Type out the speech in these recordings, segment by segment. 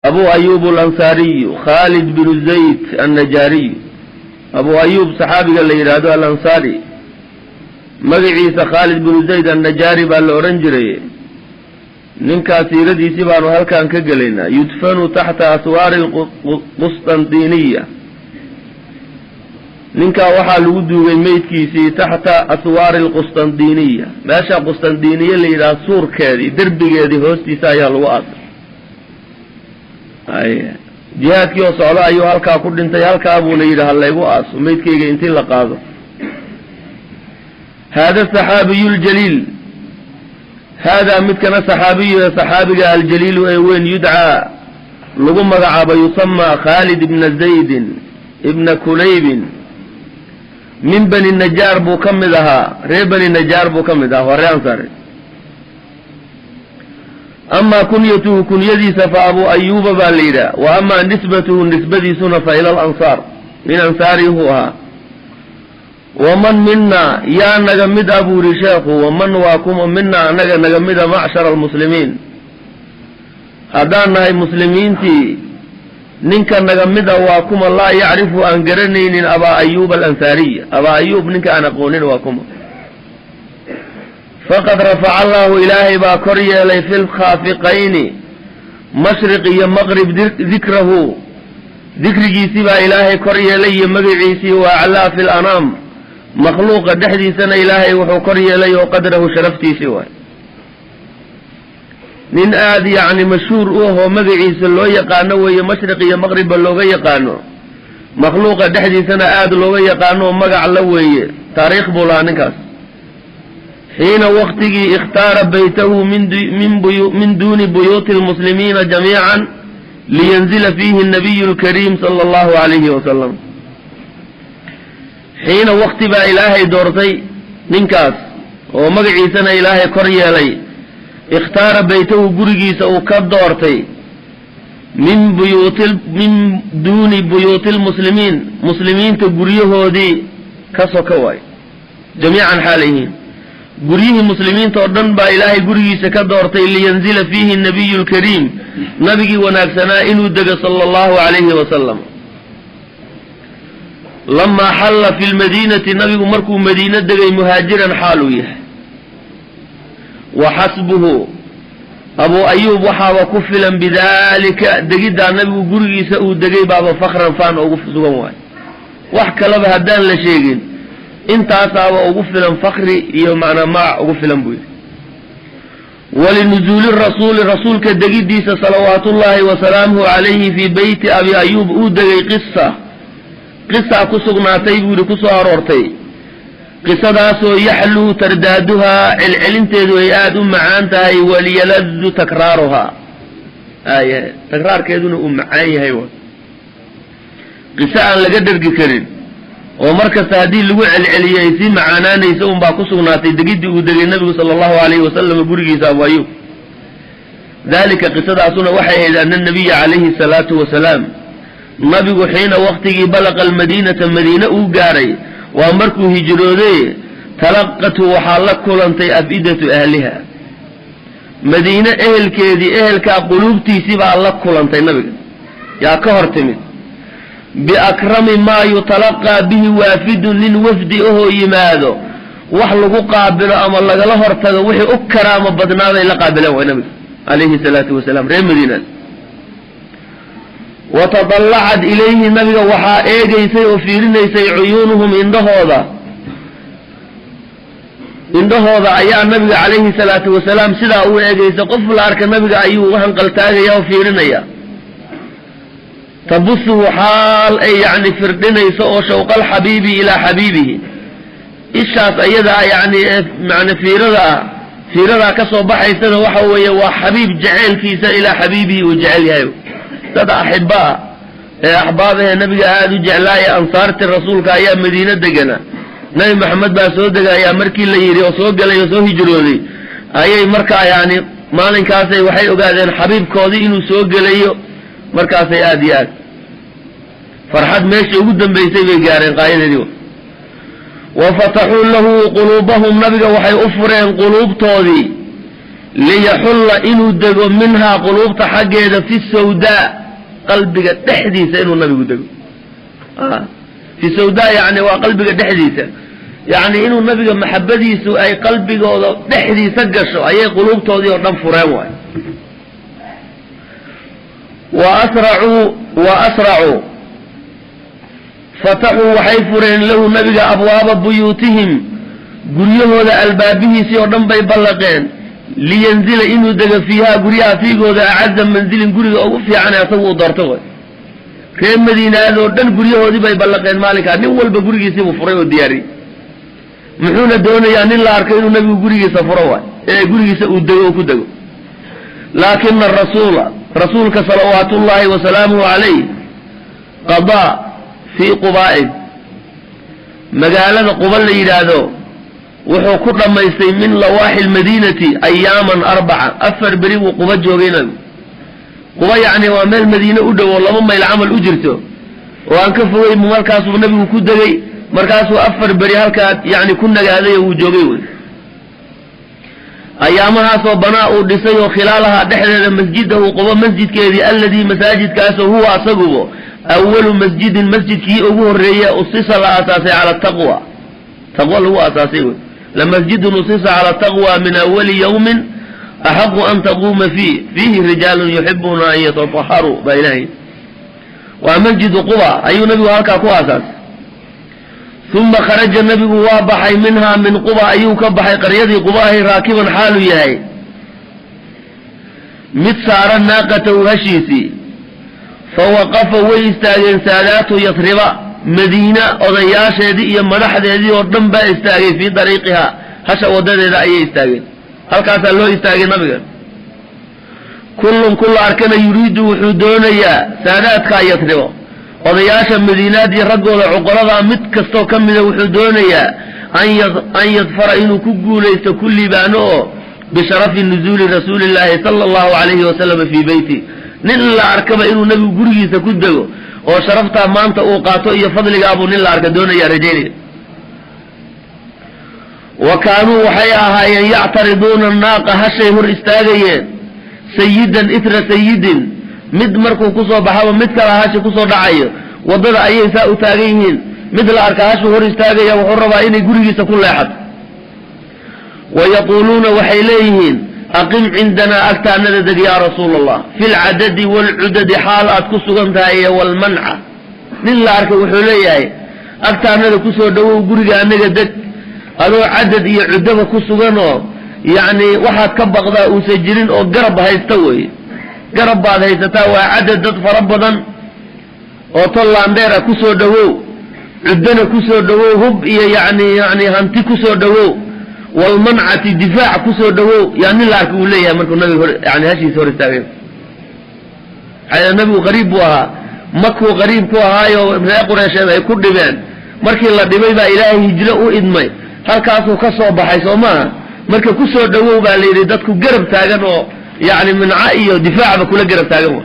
Abu Ayub Alansaariyu Khaalid binu Zayd Annajaariyu. Abu Ayub saxaabiga la yidhaahdo Alansaari, magaciisa Khaalid binu Zayd Annajaari baa la odhan jiray. Ninkaas siiradiisii baanu halkan ka gelaynaa. Yudfanu taxta aswaari Qustantiniya. Ninkaa waxaa lagu duugay meydkiisii taxta aswaari Alqustantiniya, meesha Qustantiniye la yidhaha suurkeedii, derbigeedii hoostiisa ayaa lagu aasay. Jihaadkii oo socdo ayuu halkaa ku dhintay. Halkaa buuna yidhi ha laygu aaso meydkayga intii la qaado. Haada saxaabiyu ljaliil, haadaa midkana saxaabiyu ee saxaabiga aljaliilu ee weyn, yudcaa lagu magacaabo, yusamaa Khaalid ibna Zaydin ibna Kulaybin, min Bani Najaar buu ka mid ahaa, reer Bani Najaar buu ka mid ahaa, waa ree Ansaare. Amaa kunyatuhu, kunyadiisa, fa Abu Ayuuba baa la yidhaha. Wa amaa nisbatuhu, nisbadiisuna, fa ila alansaar, min ansaarihuu ahaa. Waman mina, yaa naga mid ah, buu yihi sheekhu. Waman, waa kuma, mina, anaga naga mida, macshara almuslimiin, haddaan nahay muslimiintii, ninka naga mida waa kuma, laa yacrifu, aan garanaynin, Abaa Ayuuba Alansaariya? Abaa Ayuub ninka aan aqoonin waa kuma? Faqad rafaca Allahu, Ilaahay baa kor yeelay, fi lkhaafiqayni, mashriq iyo maqrib, dikrahu, dikrigiisii baa Ilaahay kor yeelay iyo magaciisii. Wa aclaa fi lanaam, makhluuqa dhexdiisana Ilaahay wuxuu kor yeelay oo qadrahu, sharaftiisii waay. Nin aada yacni mashhuur u ahoo magaciisa loo yaqaano weeye, mashriq iyo maqribba looga yaqaano, makhluuqa dhexdiisana aada looga yaqaano oo magac la weeye. Taariikh buu lahaa ninkaas. Xiina waktigii ikhtaara baytahu min duuni buyuuti lmuslimiina jamiican liyanzila fiihi nabiyu lkariim sala Allahu calayhi wasalam. Xiina wakti baa Ilaahay doortay ninkaas oo magaciisana Ilaahay kor yeelay, ikhtaara baytahu, gurigiisa uu ka doortay, min duuni buyuuti lmuslimiin, muslimiinta guryahoodii ka soka waay, jamiican xaal yihiin guryihii muslimiinta oo dhan baa Ilaahay gurigiisa ka doortay, liyanzila fiihi nabiyu lkariim, nabigii wanaagsanaa inuu dego, sala Allahu calayhi wasalam. Lamaa xalla fi lmadiinati, nabigu markuu Madiino degay, muhaajiran xaal uu yahay. Wa xasbuhu, Abu Ayuub waxaaba ku filan, bidaalika, degiddaa nabigu gurigiisa uu degay baaba, fakran, faan ugu sugan waay. Wax kaleba haddaan la sheegin, intaasaaba ugu filan fakri iyo macnaa magac ugu filan, buu yidhi. Walinuzuuli rasuuli, rasuulka degiddiisa, salawaatullaahi wasalaamuhu calayhi, fii beyti Abi Ayuub uu degay, qisa, qisaa ku sugnaatay, buu yidhi, ku soo aroortay. Qisadaasoo yaxluu tardaaduhaa, celcelinteedu ay aada u macaan tahay, waliyaladu takraaruhaa, ay takraarkeeduna uu macaan yahay. Wa qiso aan laga dhergi karin oo mar kasta haddii lagu celceliyo ay sii macaanaanayso unbaa ku sugnaatay degiddii uu degay nabigu sala Allahu alayhi wasalam gurigiisa Abu Ayub. Dalika, qisadaasuna waxay ahayd, ana nabiya calayhi salaatu wasalaam, nabigu, xiina waktigii balaqa almadiinata, Madiine uu gaaray, waa markuu hijrooday, talaqatu, waxaa la kulantay, afidatu ahliha, Madiine ehelkeedii, ehelkaa quluubtiisii baa la kulantay nabiga, yaa ka hor timid, biakrami maa yutalaqaa bihi waafidun, nin wafdi ahoo yimaado wax lagu qaabilo ama lagala hortago wixii u karaamo badnaaday la qaabileen waay nabiga calayhi salaatu wasalaam reer Madiinaad. Watadallacad ilayhi, nabiga waxaa eegaysay oo fiirinaysay, cuyuunuhum, indhahooda. Indhahooda ayaa nabiga calayhi salaatu wasalaam sidaa u eegaysa. Qof la arka nabiga ayuu hanqaltaagaya oo fiirinaya. Tabusuhu, xaal ay yacni firdhinayso oo shawqa alxabiibi ilaa xabiibihi, ishaas ayadaa yacni man fiirada ah, fiiradaa ka soo baxaysana waxa weeye waa xabiib jaceylkiisa, ilaa xabiibihi uu jecel yahay. Dad axiba ah ee axbaab ahee nabiga aada u jeclaaya, ansaartii rasuulka ayaa Madiine degana. Nabi Maxamed baa soo degayaa markii la yidhi oo soo gelay oo soo hijrooday, ayay markaa yani maalinkaasay waxay ogaadeen xabiibkoodii inuu soo gelayo. Markaasay aada iyo aad farxad meeshii ugu dambaysay bay gaareen qaayadeedii. Wa fataxuu lahu quluubahum, nabiga waxay u fureen quluubtoodii. Liyaxulla, inuu dego, minhaa, quluubta xaggeeda, fi sawdaa, qalbiga dhexdiisa inuu nabigu dego. Fi sawdaa yani waa qalbiga dhexdiisa, yacni inuu nabiga maxabadiisu ay qalbigooda dhexdiisa gasho ayay quluubtoodii oo dhan fureen waay. Wa asracuu, wa asracuu fataxuu, waxay fureen, lahu, nabiga, abwaaba buyuutihim, guryahooda albaabihiisii oo dhan bay ballaqeen. Liyanzila, inuu dego, fiihaa, guryaha fiigooda, acaza manzilin, guriga ugu fiican ee asagu uu doorto way. Reer Madiinaad oo dhan guryahoodii bay ballaqeen maalinkaa. Nin walba gurigiisiibuu furay oo diyaariyey. Muxuuna doonayaa? Nin la arko inuu nabigu gurigiisa furo waay, ee gurigiisa uu dego oo ku dego. Laakina arasuula, rasuulka, salawaatu ullaahi wasalaamuhu calayh, qadaa fii Qubaa'in, magaalada Quba la yidhaahdo wuxuu ku dhammaystay, min lawaaxi lmadiinati, ayaaman arbaca, 4 beri buu Quba joogay nabigu. Quba yacni waa meel Madiine u dhow oo 2 mayl camal u jirto oo aan ka fogay. Markaasuu nabigu ku degay, markaasuu 4 beri halkaa yani ku nagaaday oo uu joogay wey. Ayaamahaasoo banaa, uu dhisay oo, khilaalahaa, dhexdeeda, masjidahu, Qubo masjidkeedii, alladii, masaajidkaasoo, huwa, asagubo, awalu masjidin, masjidkii ugu horreeye, usisa, la aasaasay, cala taqwa, taqwa lagu aasaasay wey. Lamasjidun usisa cala taqwa min awali yawmin axaqu an taquuma fiih, fiihi rijaalun yuxibuuna an yatataharuu, baa ilahay. Waa masjidu Quba ayuu nabigu halkaa ku aasaasay. Uma kharaja, nabigu waa baxay, minhaa, min Quba ayuu ka baxay, qaryadii Quba ahi, raakiban, xaalu yahay mid saaran, naaqatahu, hashiisii. Fawaqafa, way istaageen, saadaatu Yasriba, Madiina odayaasheedii iyo madaxdeedii oo dhan baa istaagay, fii dariiqihaa, hasha wadadeeda ayay istaageen. Halkaasaa loo istaagay nabiga. Kullun, kulla arkana, yuriidu, wuxuu doonayaa, saadaadkaa Yasribo, odayaasha Madiinaad iyo raggooda cuqoladaa, mid kastoo ka mida wuxuu doonayaa, an yadfara, inuu ku guulaysto, ku liibaano oo, bisharafi nuzuuli rasuulillaahi sala allahu calayhi wasalama fii beyti. Nin la arkaba inuu nebigu gurigiisa ku dego oo sharaftaa maanta uu qaato iyo fadligaabuu nin la arka doonaya, rajaynaya. Wa kaanuu, waxay ahaayeen, yactariduuna naaqa, hashay hor istaagayeen, sayidan itra sayidin, mid markuu kusoo baxaba mid kala hashi kusoo dhacayo. Waddada ayay saa u taagan yihiin. Mid la arka hashuu hor istaagaya, wuxuu rabaa inay gurigiisa ku leexato. Wa yaquuluuna, waxay leeyihiin: "Aqim cindanaa, agtaanada deg, yaa rasuula Allah, fi lcadadi waalcudadi, xaal aad ku sugan tahay, iyo walmanca." Nin la arkay wuxuu leeyahay: "Agtaanada kusoo dhowow, guriga anaga deg, adoo cadad iyo cuddaba ku sugan oo yacni waxaad ka baqdaa uusan jirin oo garab haysta." Wey, garab baad haysataa, waa cadad, dad fara badan oo tollaandheera kusoo dhowow, cuddana kusoo dhowow, hub iyo yani hanti kusoo dhowow, walmancati, difaac kusoo dhowow, yaa nin la arka uu leeyahay markuu nabiga hor yani hashiisa hor istaagay. Maxaa nabigu qariib buu ahaa, makuu qariib ku ahaayo, reer Qureysheed ay ku dhibeen. Markii la dhibay baa Ilaahay hijro u idmay, halkaasuu ka soo baxay, soo maaha? Marka kusoo dhowow baa la yidhi, dadku garab taagan oo yacni minca iyo difaacba kula garab taagan wa.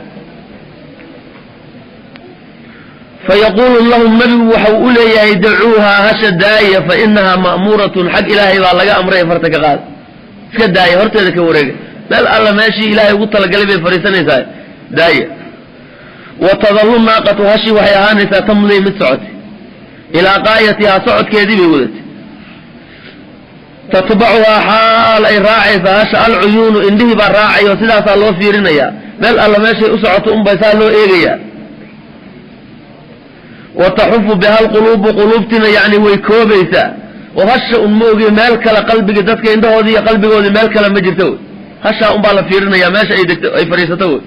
Fayaquulu lahum, nabigu waxau u leeyahay: "Dacuuhaa, hasha daaya, fa inahaa ma'muuratun, xag Ilaahay baa laga amray, farta ka qaada, iska daaya, horteeda ka wareega, meel alla meeshii Ilaahay ugu talagalay bay fadhiisanaysaa, daaya." Wa tadallu naaqatu, hashi waxay ahaanaysaa, tamdii, mid socotay, ilaa qaayatihaa, socodkeedii bay wadatay, tatbacuhaa, xaal ay raacaysa hasha, alcuyuunu, indhihii baa raacayo, sidaasaa loo fiirinayaa, meel alla meeshay u socoto unbay saa loo eegayaa. Wa taxufu biha alquluubu, quluubtina yacni way koobaysaa oo hasha un ma ogi meel kale, qalbiga dadka indhahoodii iyo qalbigoodii meel kale ma jirto wey, hashaa unbaa la fiirinaya meesha ay degto, ay fadhiisato wey.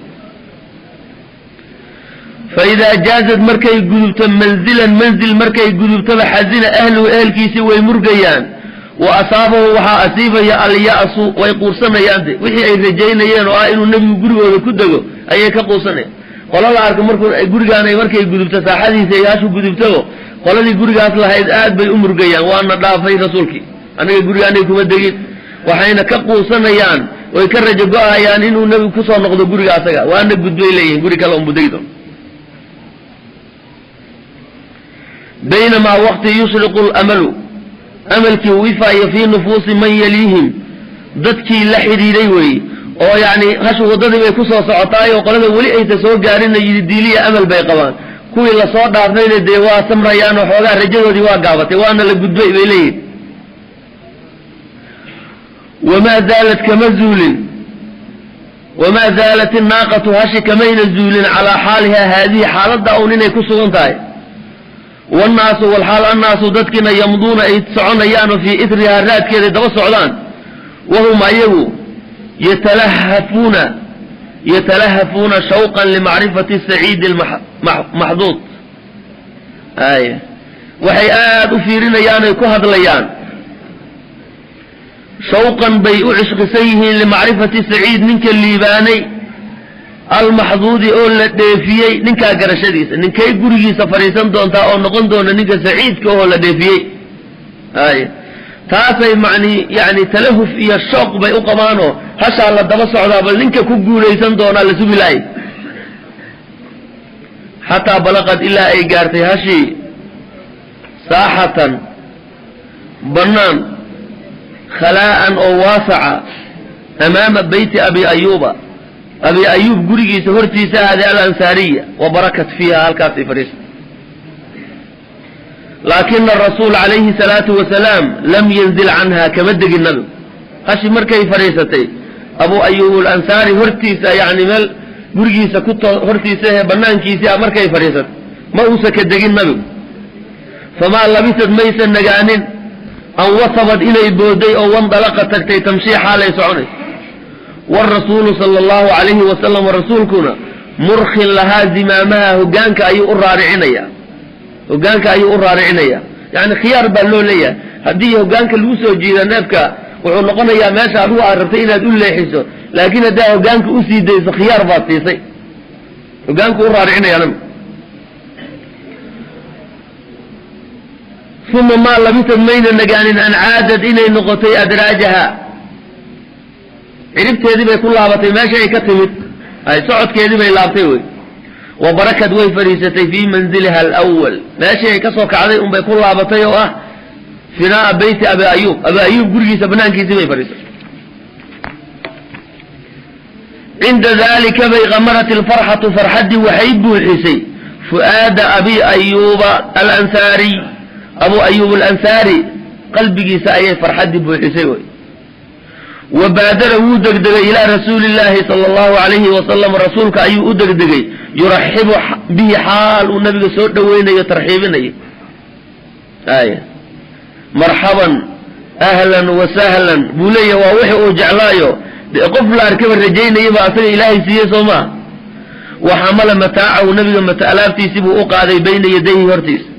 Fa idaa jaazad, markay gudubto, manzilan, manzil markay gudubtoba, xazina ahluhu, ehelkiisii way murgayaan, wa asaabahu, waxaa asiibaya, alya'su, way quursanayaan de. Wixii ay rajaynayeen oo ah inuu nebigu gurigooda ku dego ayay ka quusanayaan. Qola la arko markuu gurigaanay markay gudubto saaxadiisa ay hashu gudubtabo, qoladii gurigaas lahayd aad bay u murgayaan: "Waana dhaafay rasuulkii, aniga gurigaanay kuma degin." Waxayna ka quusanayaan, way ka rajo go-ayaan inuu nebigu kusoo noqdo guriga asaga. "Waana gudbay," leeyihin, "guri kale unbu degi doon." Baynamaa waqti yushriqu lamalu, amalkii uu ifaayo, fii nufuusi man yaliihim, Dadkii la xidhiiday weeye oo yacni hashu waddadii bay ku soo socotaay oo qolada weli aysa soo gaarinna yididiiliya amal bay qabaan. Kuwii lasoo dhaafnayna dee waa samrayaan oo xoogaa rajadoodii waa gaabatay, waana la gudbay bay leeyihin. Wamaa zaalat kama zuulin, wamaa zaalat innaaqatu hashi kamayna zuulin calaa xaalihaa haadihi, xaaladda uun inay ku sugan tahay. Wannaasu walxaal annaasu dadkiina yamduuna ay soconayaanoo fii ithrihaa raadkeeday daba socdaan. Wahum ayagu yatalahafuuna yatalahafuuna shawqan limacrifati saciidi maxduud ay, waxay aada u fiirinayaan ay ku hadlayaan, shawqan bay u cishqisan yihiin, limacrifati saciid, ninka liibaanay, almaxduudi oo la dheefiyey, ninkaa garashadiisa. Ninkay gurigiisa fadhiisan doontaa oo noqon doona ninka saciidka oo la dheefiyey? Ay, taasay mani yani talahuf iyo shooq bay u qabaanoo hashaa la daba socdaa, bal ninka ku guulaysan doonaa la sugi lahay. Xataa balaqad, ilaa ay gaartay hashii, saaxatan, bannaan, khalaa'an oo waasaca, amaama beyti abi ayuuba, abi ayuub gurigiisa hortiisa ahaaday, alansaariya, wa barakat fiiha, halkaasay fadhiistay. Laakina arasuul calayhi salaatu wasalaam lam yanzil canha, kama degin nabigu hashi markay fadhiisatay abu ayuub alansaari hortiisa, yacni meel gurigiisa ku hortiisa ee banaankiisii a markay fadhiisatay, ma uusa ka degin nabigu. Famaa labisad, maysan nagaanin, an wasabad, inay booday oo wandalaqa, tagtay, tamshii, xaalay soconayso, wrasuulu sala allahu calayhi wasalam, rasuulkuna murkhin lahaa zimaamaha, hogaanka ayuu u raaricinaya, hogaanka ayuu u raaricinaya. Yani khiyaar baa loo leeyahay. Haddii hogaanka lagu soo jiida neefka, wuxuu noqonayaa meesha adigu aad rabtay inaad u leexiso, laakiin haddaa hogaanka usii dayso, khiyaar baad siisay. Hogaanku u raaricinaya nabigu. Uma maa labisad, mayna nagaanin, an caadad, inay noqotay, adraajaha, ciribteedii bay ku laabatay meesha ay ka timid, ay socodkeedii bay laabtay wey. Wa barakad, way fadhiisatay, fii manziliha alawal, meeshii ay ka soo kacday unbay ku laabatay oo ah finaaa beyti abi ayuub, abi ayuub gurigiisa banaankiisii bay fadhiisatay. Cinda dalika bay kamarat ilfarxatu, farxaddii waxay buuxisay, fu'aada abi ayuuba alansaariy, abu ayuub alansaari qalbigiisa ayay farxaddii buuxisay wey. Wa baadara, wuu degdegay, ilaa rasuuli llaahi sala allahu calayhi wasalam, rasuulka ayuu u degdegay, yuraxibu bihi, xaal uu nabiga soo dhoweynayo, tarxiibinayo. Ay, marxaban, ahlan wasahlan buu leeyahay. Waa wixii uu jeclaayo dee qof la arkaba rajaynayaba asaga ilaahay siiyey, soo maa? Wa xamala mataacahu, nabiga alaabtiisii buu u qaaday, bayna yadayhi, hortiisa.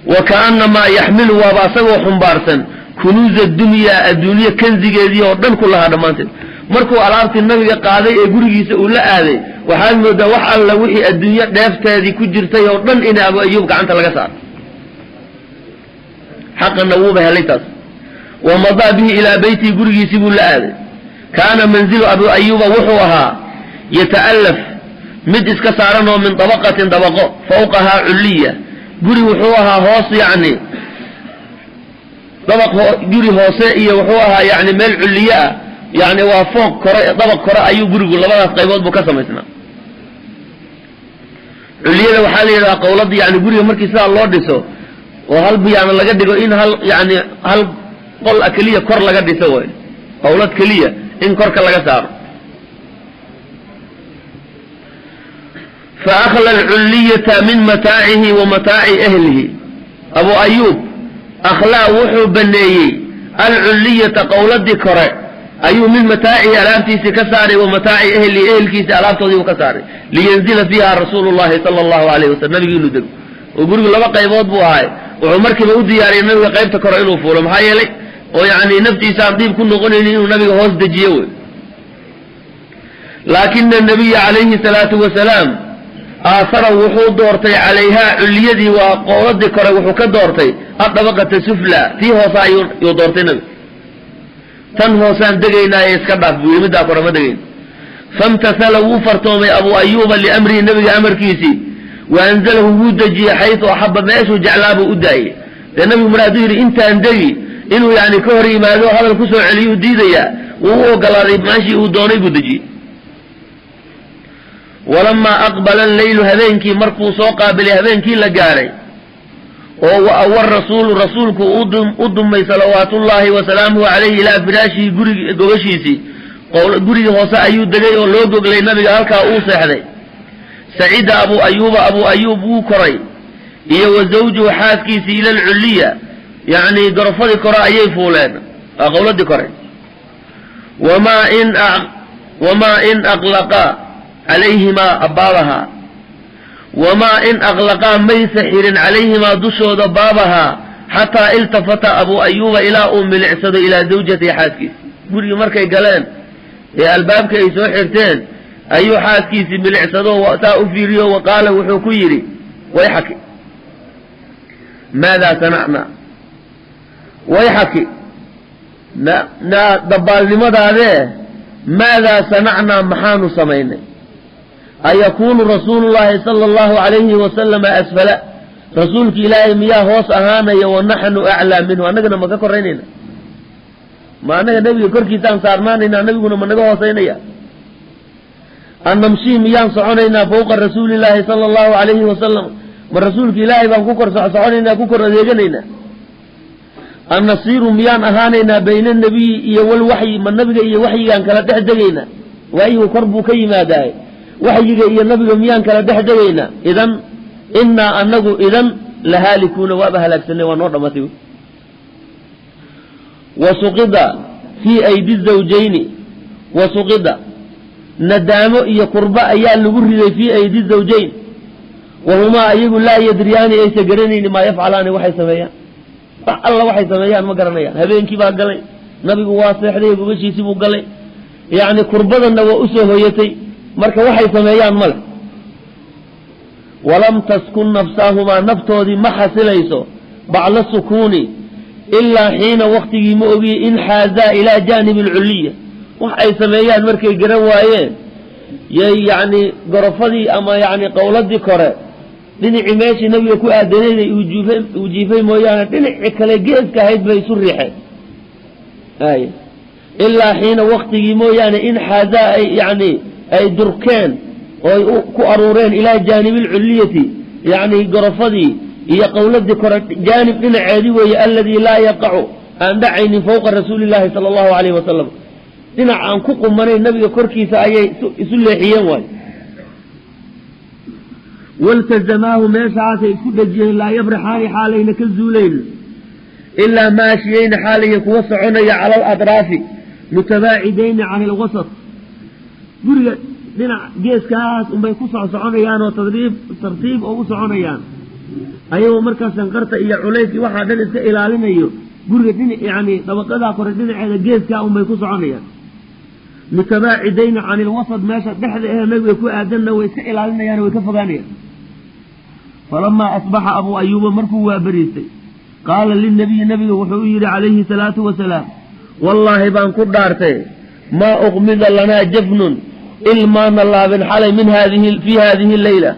Wa kaanamaa yaxmilu, waaba asagoo xumbaarsan, kunuuza dunyaa, adduunye kanzigeedii oo dhan ku lahaa dhammaanteed. Markuu alaabtii nabiga qaaday ee gurigiisa uu la aaday, waxaad moodaa wax alla wixii adduunyo dheefteedii ku jirtay oo dhan in abu ayuub gacanta laga saaro. Xaqanna wuuba helay taas. Wa madaa bihi ilaa beytihi, gurigiisii buu la aaday. Kaana manzilu abu ayuuba wuxuu ahaa yata'allaf, mid iska saaran oo, min dabaqatin, dabaqo, fawqahaa culliya. Guri wuxuu ahaa hoos, yacni dabaq guri hoose iyo wuxuu ahaa yani meel culliye ah, yani waa fooq kore, dabaq kore ayuu gurigu labadaas qaybood buu ka samaysnaa. Culliyada waxaa la yidhahdaa qowlada, yani guriga markii sidaa loo dhiso oo hal biyaano laga dhigo, in hal yani hal qol a keliya kor laga dhiso way, qowlad keliya in korka laga saaro. Fa akhla alculliyata min mataacihi wa mataaci ahlihi. Abu ayuub akhlaa, wuxuu baneeyey, alculliyata, qowladii kore ayuu, min mataacihi, alaabtiisii ka saaray, wa mataaci ahlihi, ehelkiisa alaabtoodii uu ka saaray, liyanzila fiiha rasuulu llahi sala allahu alayhi wasalam, nabigu inuu dego. Oo gurigu laba qaybood buu ahay. Wuxuu markiiba u diyaariyay nabiga qaybta kore inuu fuulo, maxaa yeelay oo yani naftiisa aan dhiib ku noqonaynin inuu nabiga hoos dejiyo wey. Laakina anabiya calayhi salaatu wasalaam aasara, wuxuu doortay, calayhaa, culliyadii, waa qowladii kore, wuxuu ka doortay adabaqata sufla, tii hoose ayuu doortay nabigu. Tan hoosaan degaynaaye iska dhaaf buu yidhi, middaa kore ma degayn. Famtasala, wuu fartoomay, abu ayuuba liamrihi, nabiga amarkiisii, wa anzalahu, wuu dejiyey, xaysu axaba, meeshuu jeclaabuu u daayey. Dee nabigu mar hadduu yidhi intaan degi, Inuu yani ka hor yimaado, hadal kusoo celiyuu diidayaa. Wuu u ogolaaday, meeshii uu doonay buu dejiyey. Walamaa aqbala alleylu, habeenkii markuu soo qaabilay, habeenkii la gaadhay oo wa awa rasuulu, rasuulku u dumay, salawaatullaahi wasalaamuhu calayhi, ilaa firaashihi, gurig gogashiisii, gurigii hoose ayuu degay oo loo goglay nabiga, halkaa uu seexday. Sacida Abu Ayuuba, Abu Ayuub wuu koray, iyo wa zawjuhu, xaaskiisii, ila alculliya, yacni gorofadii kore ayay fuuleen, waa qowladii kore. Wamaa in aqlaqaa calayhimaa baabahaa, wamaa in aqlaqaa, maysa xirin, calayhimaa, dushooda, baabahaa, xataa iltafata Abu Ayuuba, ilaa uu milicsado, ilaa zawjatihi, xaaskiisi. Gurigii markay galeen ee albaabka ay soo xirteen ayuu xaaskiisii milicsado, saa u fiiriyo. Wa qaala, wuxuu ku yidhi: "Wayxaki, maadaa sanacnaa? Wayxaki, na dabaalnimadaadee, maadaa sanacnaa? Maxaanu samaynay? Ayakuunu rasuulu llaahi sala allahu calayhi wasalama asfala? Rasuulki Ilaahay miyaa hoos ahaanaya? Wa naxnu aclaa minhu? Annagana ma ka koraynayna? Ma annaga nebiga korkiisaan saarnaanaynaa? Nabiguna ma naga hoosaynaya? Annamshii, miyaan soconaynaa, fawqa rasuulillaahi sala allahu calayhi wasalam? Ma rasuulka Ilaahay baan ku kor soconaynaa, ku kor adeeganaynaa? Annasiiru, miyaan ahaanaynaa, bayna anabiyi iyo walwaxyi? Ma nabiga iyo waxyigaan kala dhex degaynaa? Waxyigu kor buu ka yimaadaaye, waxyiga iyo nabiga miyaan kala dhex degaynaa? Idan innaa, anagu, idan lahaalikuuna, waaba halaagsanay, waa noo dhamatay." Wasuqida fii aydi zawjayni, wasuqida, nadaamo iyo kurba ayaa lagu riday, fii aydi zawjayn, wahumaa, ayagu, laa yadriyaani, aysa garanayni, maa yafcalaani, waxay sameeyaan. Wax alla waxay sameeyaan ma garanayaan. Habeenkii baa galay, nabigu waa seexday, gogashiisii buu galay, yacni kurbadanna waa usoo hoyatay, marka waxay sameeyaan male. Walam taskun nafsaahumaa, naftoodii ma xasilayso, bacda sukuuni, ilaa xiina, waktigii ma ogiye, in xaazaa ilaa jaanibi alculliya. Wax ay sameeyaan markay garan waayeen, yay yacni gorofadii ama yacni qowladii kore, dhinacii meeshii nabiga ku aadanayday uu jiifay mooyaane, dhinacii kale geeska ahayd bay isu riixeen. Ay, ilaa xiina, waktigii mooyaane, in xaazaa, ay yacni ay durkeen oo ay ku aruureen, ilaa jaanibi alculliyati, yacni gorofadii iyo qowladii kore jaanib, dhinaceedii weeye, alladii laa yaqacu, aan dhacaynin, fawqa rasuuli llaahi sala allahu calayhi wasalam. Dhinac aan ku qumanayn nabiga korkiisa ayay isu leexiyeen waay. Waltazamaahu, meeshaasay isku dhejiyeen, laa yabrixaani, xaalayna ka zuulaynin, ilaa maashiyeyna, xaalaya kuwa soconaya, cala aladraafi mutabaacidayni can ilwasat. Guriga dhinac geeskaas unbay ku soconayaanoo tadriib tartiib oo u soconayaan, ayagoo markaas sanqarta iyo culayskii waxaa dhan iska ilaalinayo. Guriga dhinac, yani dabaqadaa kore dhinaceeda geeskaa unbay ku soconayaan, mutabaacidayni can ilwasat, meesha dhexda ehe nabiga ku aadanna way iska ilaalinayaan, way ka fogaanayaan. Falamaa asbaxa Abuu Ayuuba, markuu waabariistay, qaala linabiyi, nabiga wuxuu u yidhi calayhi salaatu wasalaam: "Wallaahi baan ku dhaartay, maa uqmida lanaa jafnun, il maana laabin xalay, min haadihi, fii haadihi leyla,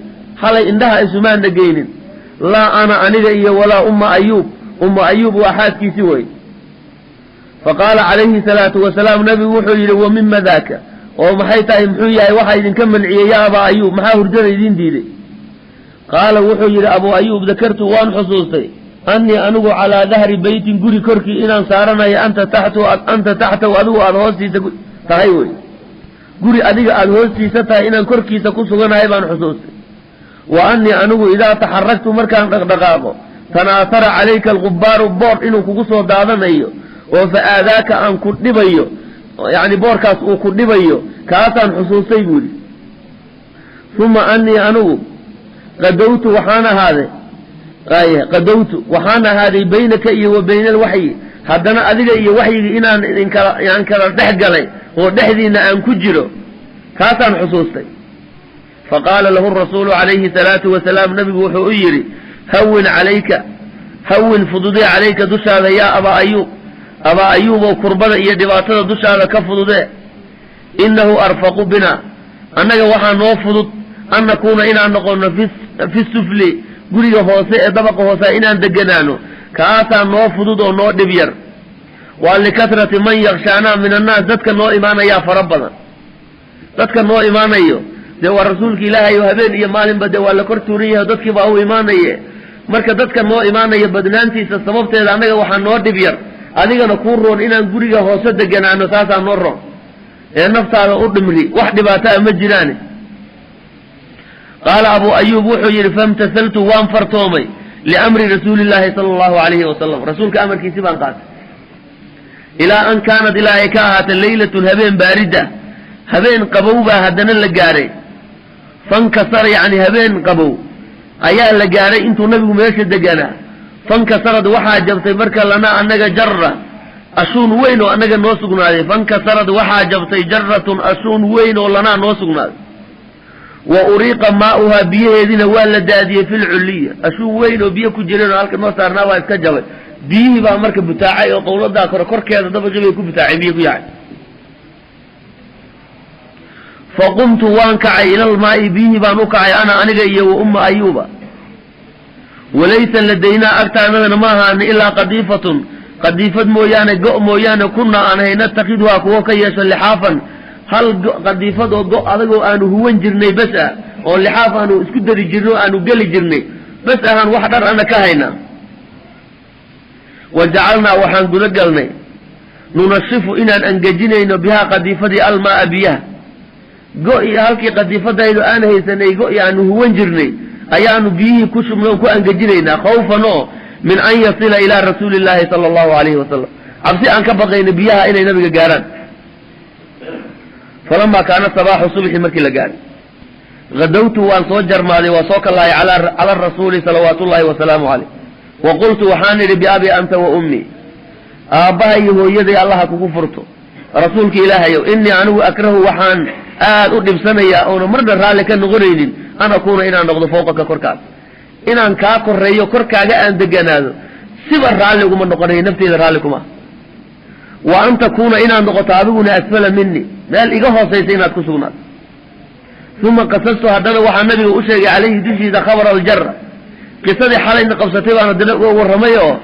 xalay indhaha isumaana geynin, laa ana, aniga, iyo walaa Umma Ayuub." Umma Ayuub waa xaaskiisii wey. Faqaala calayhi salaatu wasalaam, nabigu wuxuu yidhi: "Wa mima daaka? Oo maxay tahay, muxuu yahay waxaa idinka manciyey, ya Abaa Ayuub? Maxaa hurdada idiin diiday?" Qaala, wuxuu yidhi Abuu Ayuub: "Dakartu, waan xusuustay, annii, anigu, calaa dahri beytin, guri korkii inaan saaranayo, anta taxtu, anta taxtahu, adigu aada hoostiisa tahay wey. Guri adiga aada hoostiisa tahay inaan korkiisa ku suganahay baan xusuustay. Wa annii, anigu, idaa taxaragtu, markaan dhaqdhaqaaqo, tanaasara calayka alqubbaaru, boor inuu kugu soo daadanayo oo fa aadaaka, aan ku dhibayo, yacni boorkaas uu ku dhibayo, kaasaan xusuustay," buu yidhi. "Uma annii, anigu, qadowtu, waxaan ahaaday ay qadowtu, waxaan ahaaday, baynaka iyo wa bayna alwaxyi, haddana adiga iyo waxyigii inaan idinkala aan kala dhex galay oo dhexdiina aan ku jiro, kaasaan xusuustay." Faqaala lahu rasuulu calayhi salaatu wasalaam, nabigu wuxuu u yidhi: "Hawin calayka, hawin, fududee, calayka, dushaada, yaa Abaa Ayuub, Abaa Ayuubow, kurbada iyo dhibaatada dushaada ka fududee. Innahu arfaqu bina, annaga waxaa noo fudud, an nakuuna, inaan noqono, fi sufli, guriga hoose ee dabaqa hoose inaan deganaano, kaasaa noo fudud oo noo dhib yar." Waa likatrati man yakshaanaa min annaas, dadka noo imaanayaa fara badan. Dadka noo imaanayo dee waa rasuulka ilaahay oo habeen iyo maalinba dee waa la kor tuuran yahay, dadkii baa u imaanaye. Marka dadka noo imaanaya badnaantiisa sababteeda annaga waxaa noo dhib yar, adigana kuu roon inaan guriga hoose deganaano, saasaa noo roon ee naftaada u dhimri, wax dhibaataa ma jiraane. Qaala abuu ayuub wuxuu yidhi famtasaltu, waan fartoomay, liamri rasuulillaahi sala allahu alayhi wasalam, rasuulka amarkiisi baan qaatay. Ilaa an kaanat, ilaa ay ka ahaatay, leylatun, habeen baarida, habeen qabow baa haddana la gaadhay. Fankasara, yacni habeen qabow ayaa la gaadhay intuu nabigu meesha deganaa. Fankasarad, waxaa jabtay marka, lanaa annaga, jarra, ashuun weyn oo annaga noo sugnaaday. Fankasarad, waxaa jabtay, jarratun, ashuun weyn oo lanaa noo sugnaaday. Wa uriiqa maa'uhaa, biyaheediina waa la daadiyey, fi lculliya. Ashuun weyn oo biyo ku jireen oo halka noo saarnaa baa iska jabay, biyihii baa marka butaacay oo qowladaa kore korkeeda dabaqii bay ku butaaceen, biyo ku yaacay. Faqumtu, waan kacay, ilalmaa'i, biyihii baan u kacay, ana aniga iyo wa umma ayuuba. Walaysa ladaynaa, agtaanadana ma ahaani, ilaa qadiifatun, qadiifad mooyaane, go' mooyaane, kunaa aan hay natakidhaa kuwo ka yeesho lixaafan, hal qadiifad oo go' adagoo aanu huwan jirnay bes ah, oo lixaaf aanu isku dari jirnay oo aanu geli jirnay bes ahaan, wax dhar ana ka haynaa. Wa jacalnaa, waxaan guda galnay, nunashifu, inaan angejinayno, bihaa, qadiifadii, almaaa, biyaha. Go-i halkii qadiifadaydu aan haysanay, go-i aanu huwan jirnay ayaanu biyihii ku shubnay oon ku angejinaynaa, khawfan oo min an yasila ilaa rasuuli illaahi sala allahu alayhi wasalam, cabsi aan ka baqayno biyaha inay nabiga gaarhaan. Falamaa kaana sabaaxu, subxi markii la gaaray, hadawtu, waan soo jarmaaday, waa soo kalahay, cala rasuuli salawaatu ullahi wasalaamu caleyh. Wa qultu, waxaan idhi, biabi anta wa ummii, aabbaha iyo hooyaday allaha kugu furto, rasuulka ilaahayow, innii anigu akrahu, waxaan aad u dhibsanayaa oona marna raalli ka noqonaynin, an akuuna, inaan noqdo, fawqaka, korkaaga, inaan kaa koreeyo, korkaaga aan deganaado siba raalli uguma noqonayo, nafteyda raalli kuma. Wa an takuuna, inaad noqoto adiguna, asfala mini, meel iga hoosaysa inaad ku sugnaato. Uma qasastu, haddana waxaa nabiga u sheegay, calayhi, dushiisa, khabara aljara, qisadii xalayna qabsatay baan haddana uga warramay, oo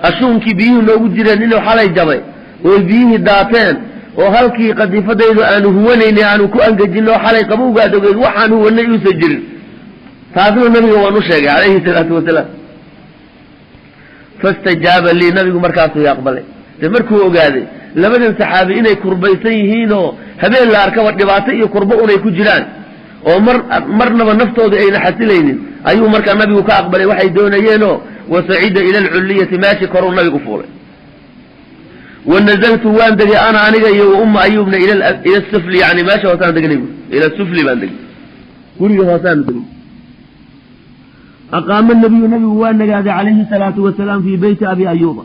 ashuunkii biyuhu noogu jireen inuu xalay jabay oo biyihii daateen, oo halkii qadiifadaydu aanu huwanaynay aanu ku angejinno xalay qabowgaad ogeyd, waxaan huwanay uusan jirin. Taasna nabiga waan u sheegay calayhi salaatu wasalaam. Fastajaaba lii, nabigu markaasuu i aqbalay. De markuu ogaaday labadan saxaabi inay kurbaysan yihiinoo habeen la arkaba dhibaato iyo kurbo unay ku jiraan, oo mar marnaba naftooda ayna xasilaynin, ayuu markaa nabigu ka aqbalay waxay doonayeenoo, wasacida ila alculliyati, meeshii koruu nabigu fuulay. Wa nazaltu, waan degay, ana aniga iyo wa umma ayubna, ila sufli, yani meesha hoosaan degnay, bu ila sufli baan degay, guriga hoosaanu degnay. Aqaama nabiyu, nabigu waa nagaaday, calayhi salaatu wasalaam, fii beyti abi ayuuba,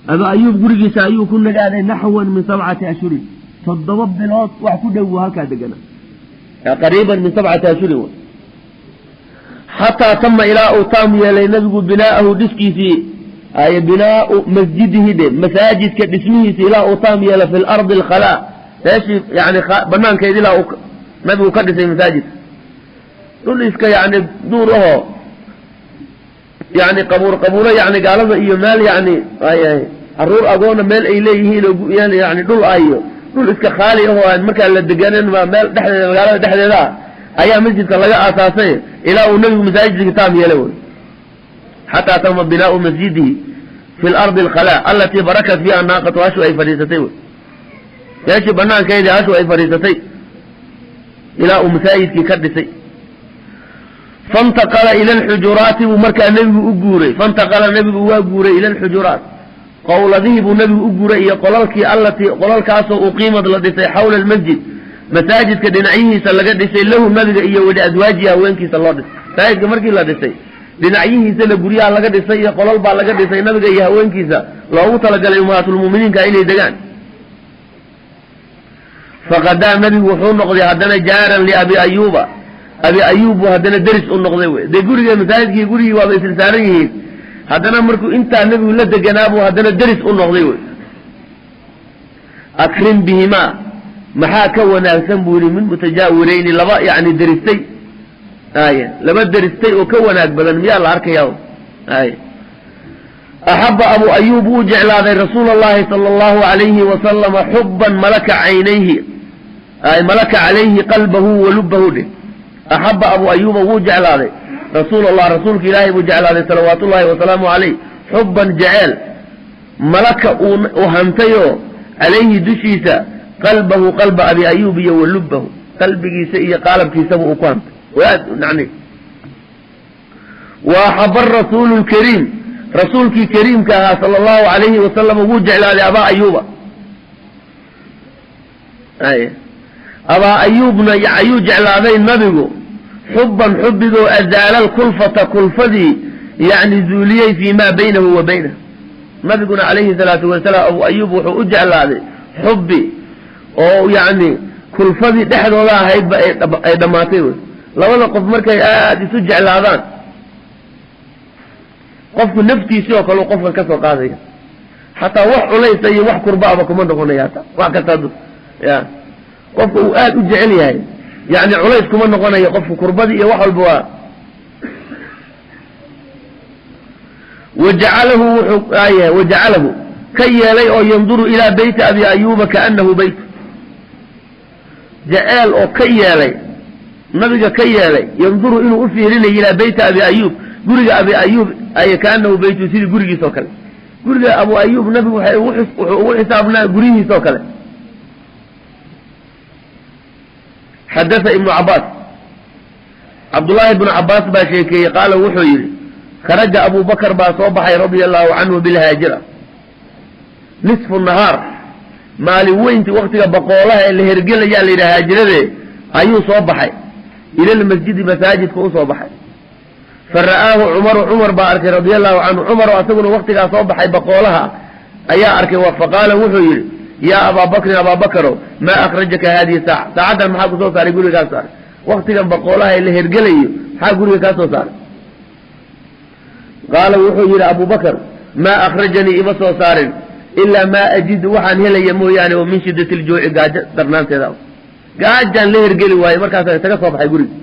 abi ayuub gurigiisa ayuu ku nagaaday, naxwan min 7 ashhurin, 7 bilood wax ku dhow buu halkaa deganaa, qariiban min 7 ashhurin, xataa tama, ilaa uu taam yeelay nabigu, binaa'ahu, dhiskiisii, ay binaau masjidihi dhe, masaajidka dhismihiisi ilaa uu taam yeelo, fi lardi alkhalaa, meeshii yani banaankeed ilaa uu nabigu ka dhisay masaajidka, dhul iska yani duur ahoo yani qabuur qabuuro, yani gaalada iyo meel yani caruur agoona meel ay leeyihiin oo yani dhul ah iyo dhul iska khaali ahoo aan markaa la deganen, meel dhexdeeda, magaalada dhexdeeda ah ayaa masjidka laga aasaasay, ilaa uu nabigu masaajidka taam yeelay wy. Xataa tama binaau masjidihi fi lardi alkhalaa alatii barakat fiiha naaqatu, hashu ay fadhiisatay wy, meeshii banaankeedii hashu ay fadhiisatay ilaa uu masaajidkii ka dhisay. Fantaqala ila alxujuraati buu markaa nebigu u guuray. Fantaqala, nebigu waa guuray, ila alxujuraat, qowladihii buu nebigu u guuray iyo qolalkii, allatii, qolalkaasoo uqiimad, la dhisay, xawla almasjid, masaajidka dhinacyihiisa laga dhisay, lahu, nabiga, iyo weli aswaajihi, haweenkiisa loo dhisay. Masaajidka markii la dhisay dhinacyihiisana guryaha laga dhisay iyo qolal baa laga dhisay nabiga iyo haweenkiisa loogu talagalay, ummahaatulmu'miniinka inay degaan. Faqadaa, nabigu wuxuu noqday haddana, jaaran liabi ayuuba, abi ayuub buu haddana deris u noqday wey. Dee guriga masaajidkii gurigii waaba isla saaran yihiin. Haddana markuu intaa nebigu la deganaa buu haddana deris u noqday wey. Akrim bihimaa, maxaa ka wanaagsan buu yihi, min mutajaawirayni, laba yani deristay, ay laba deristay oo ka wanaag badan miyaa la arkayaa? Ay Axaba Abu Ayuub wuu jeclaaday Rasuul Allahi sala allahu alayhi wasalama xuban malaka caynayhi, malaka calayhi qalbahu walubahu dheh. Axaba Abu Ayuuba wuu jeclaaday Rasuul Allah, rasuulka Ilaahay buu jeclaaday salawaatu ullahi wasalaamu calayh, xubban jeceel malaka uu hantayoo calayhi dushiisa qalbahu, qalba Abi Ayuub, iyo walubahu, qalbigiisa iyo qaalabkiisaba uu ku hantay. Yani wa axaba arasuulu lkariim, rasuulkii kariimka ahaa sala allahu alayhi wasalam wuu jeclaaday Abaa Ayuuba. Abaa Ayuubna ayuu jeclaaday nabigu xubban xubigoo azaala alkulfata, kulfadii yani zuuliyey, fii ma baynahu wa baynah. Nabiguna calayhi salaatu wasalaam Abu Ayuub wuxuu u jeclaaday xubbi oo yacni kulfadii dhexdooda ahaydba ay dhammaatay. Wey labada qof markay aada isu jeclaadaan, qofku naftiisii oo kale u qofkan ka soo qaadaya, xataa wax culaysa iyo wax kurbaaba kuma noqonaya. Hataa wax kasta ya qofka uu aada u jecel yahay, yani culays kuma noqonayo qofku, kurbadii iyo wax walba waa. Wajacalahu wuxuu yahay, wajacalahu ka yeelay oo yanduru ilaa beyti Abi Ayuuba kaanahu beyt jeceel oo ka yeelay nabiga ka yeelay, yanduru inuu u fiirinayo, ilaa beyti Abi Ayuub, guriga Abi Ayuub, ay kaanahu beytu, sidii gurigiis oo kale. Guriga Abu Ayuub nabigu wuxuu ugu xisaabnaa guryihiis oo kale. Xadatha Ibnu Cabaas, Cabdullaahi Ibnu Cabaas baa sheekeeyey, qaala wuxuu yidhi: kharaja Abu Bakar baa soo baxay radia allahu canhu bilhaajira nisfu nahaar, maalin weynti waktiga boqoolaha ee la hergelayaa la yidhaha haajirade ayuu soo baxay, ilalmasjidi, masaajidka usoo baxay. Fa ra'aahu Cumaru, Cumar baa arkay radia allahu canhu. Cumar oo asaguna waktigaa soo baxay boqoolaha ayaa arkay. Faqaala wuxuu yidhi: yaa Abaa Bakrin, Abaa Bakaro, maa akhrajaka haadihi saaca? Saacaddan maxaa kusoo saaray, guriga kaa saaray waktigan boqoolaha ee la hergelayo? Maxaa guriga kaa soo saaray? Qaala wuxuu yidhi Abu Bakr: maa akhrajanii, ima soo saarin, ilaa maa ajidu, waxaan helaya mooyaane, oo min shiddati ljuuci, gaajo darnaanteeda. Gaajaan la hergeli waaye, markaasaan isaga soo baxay guriga.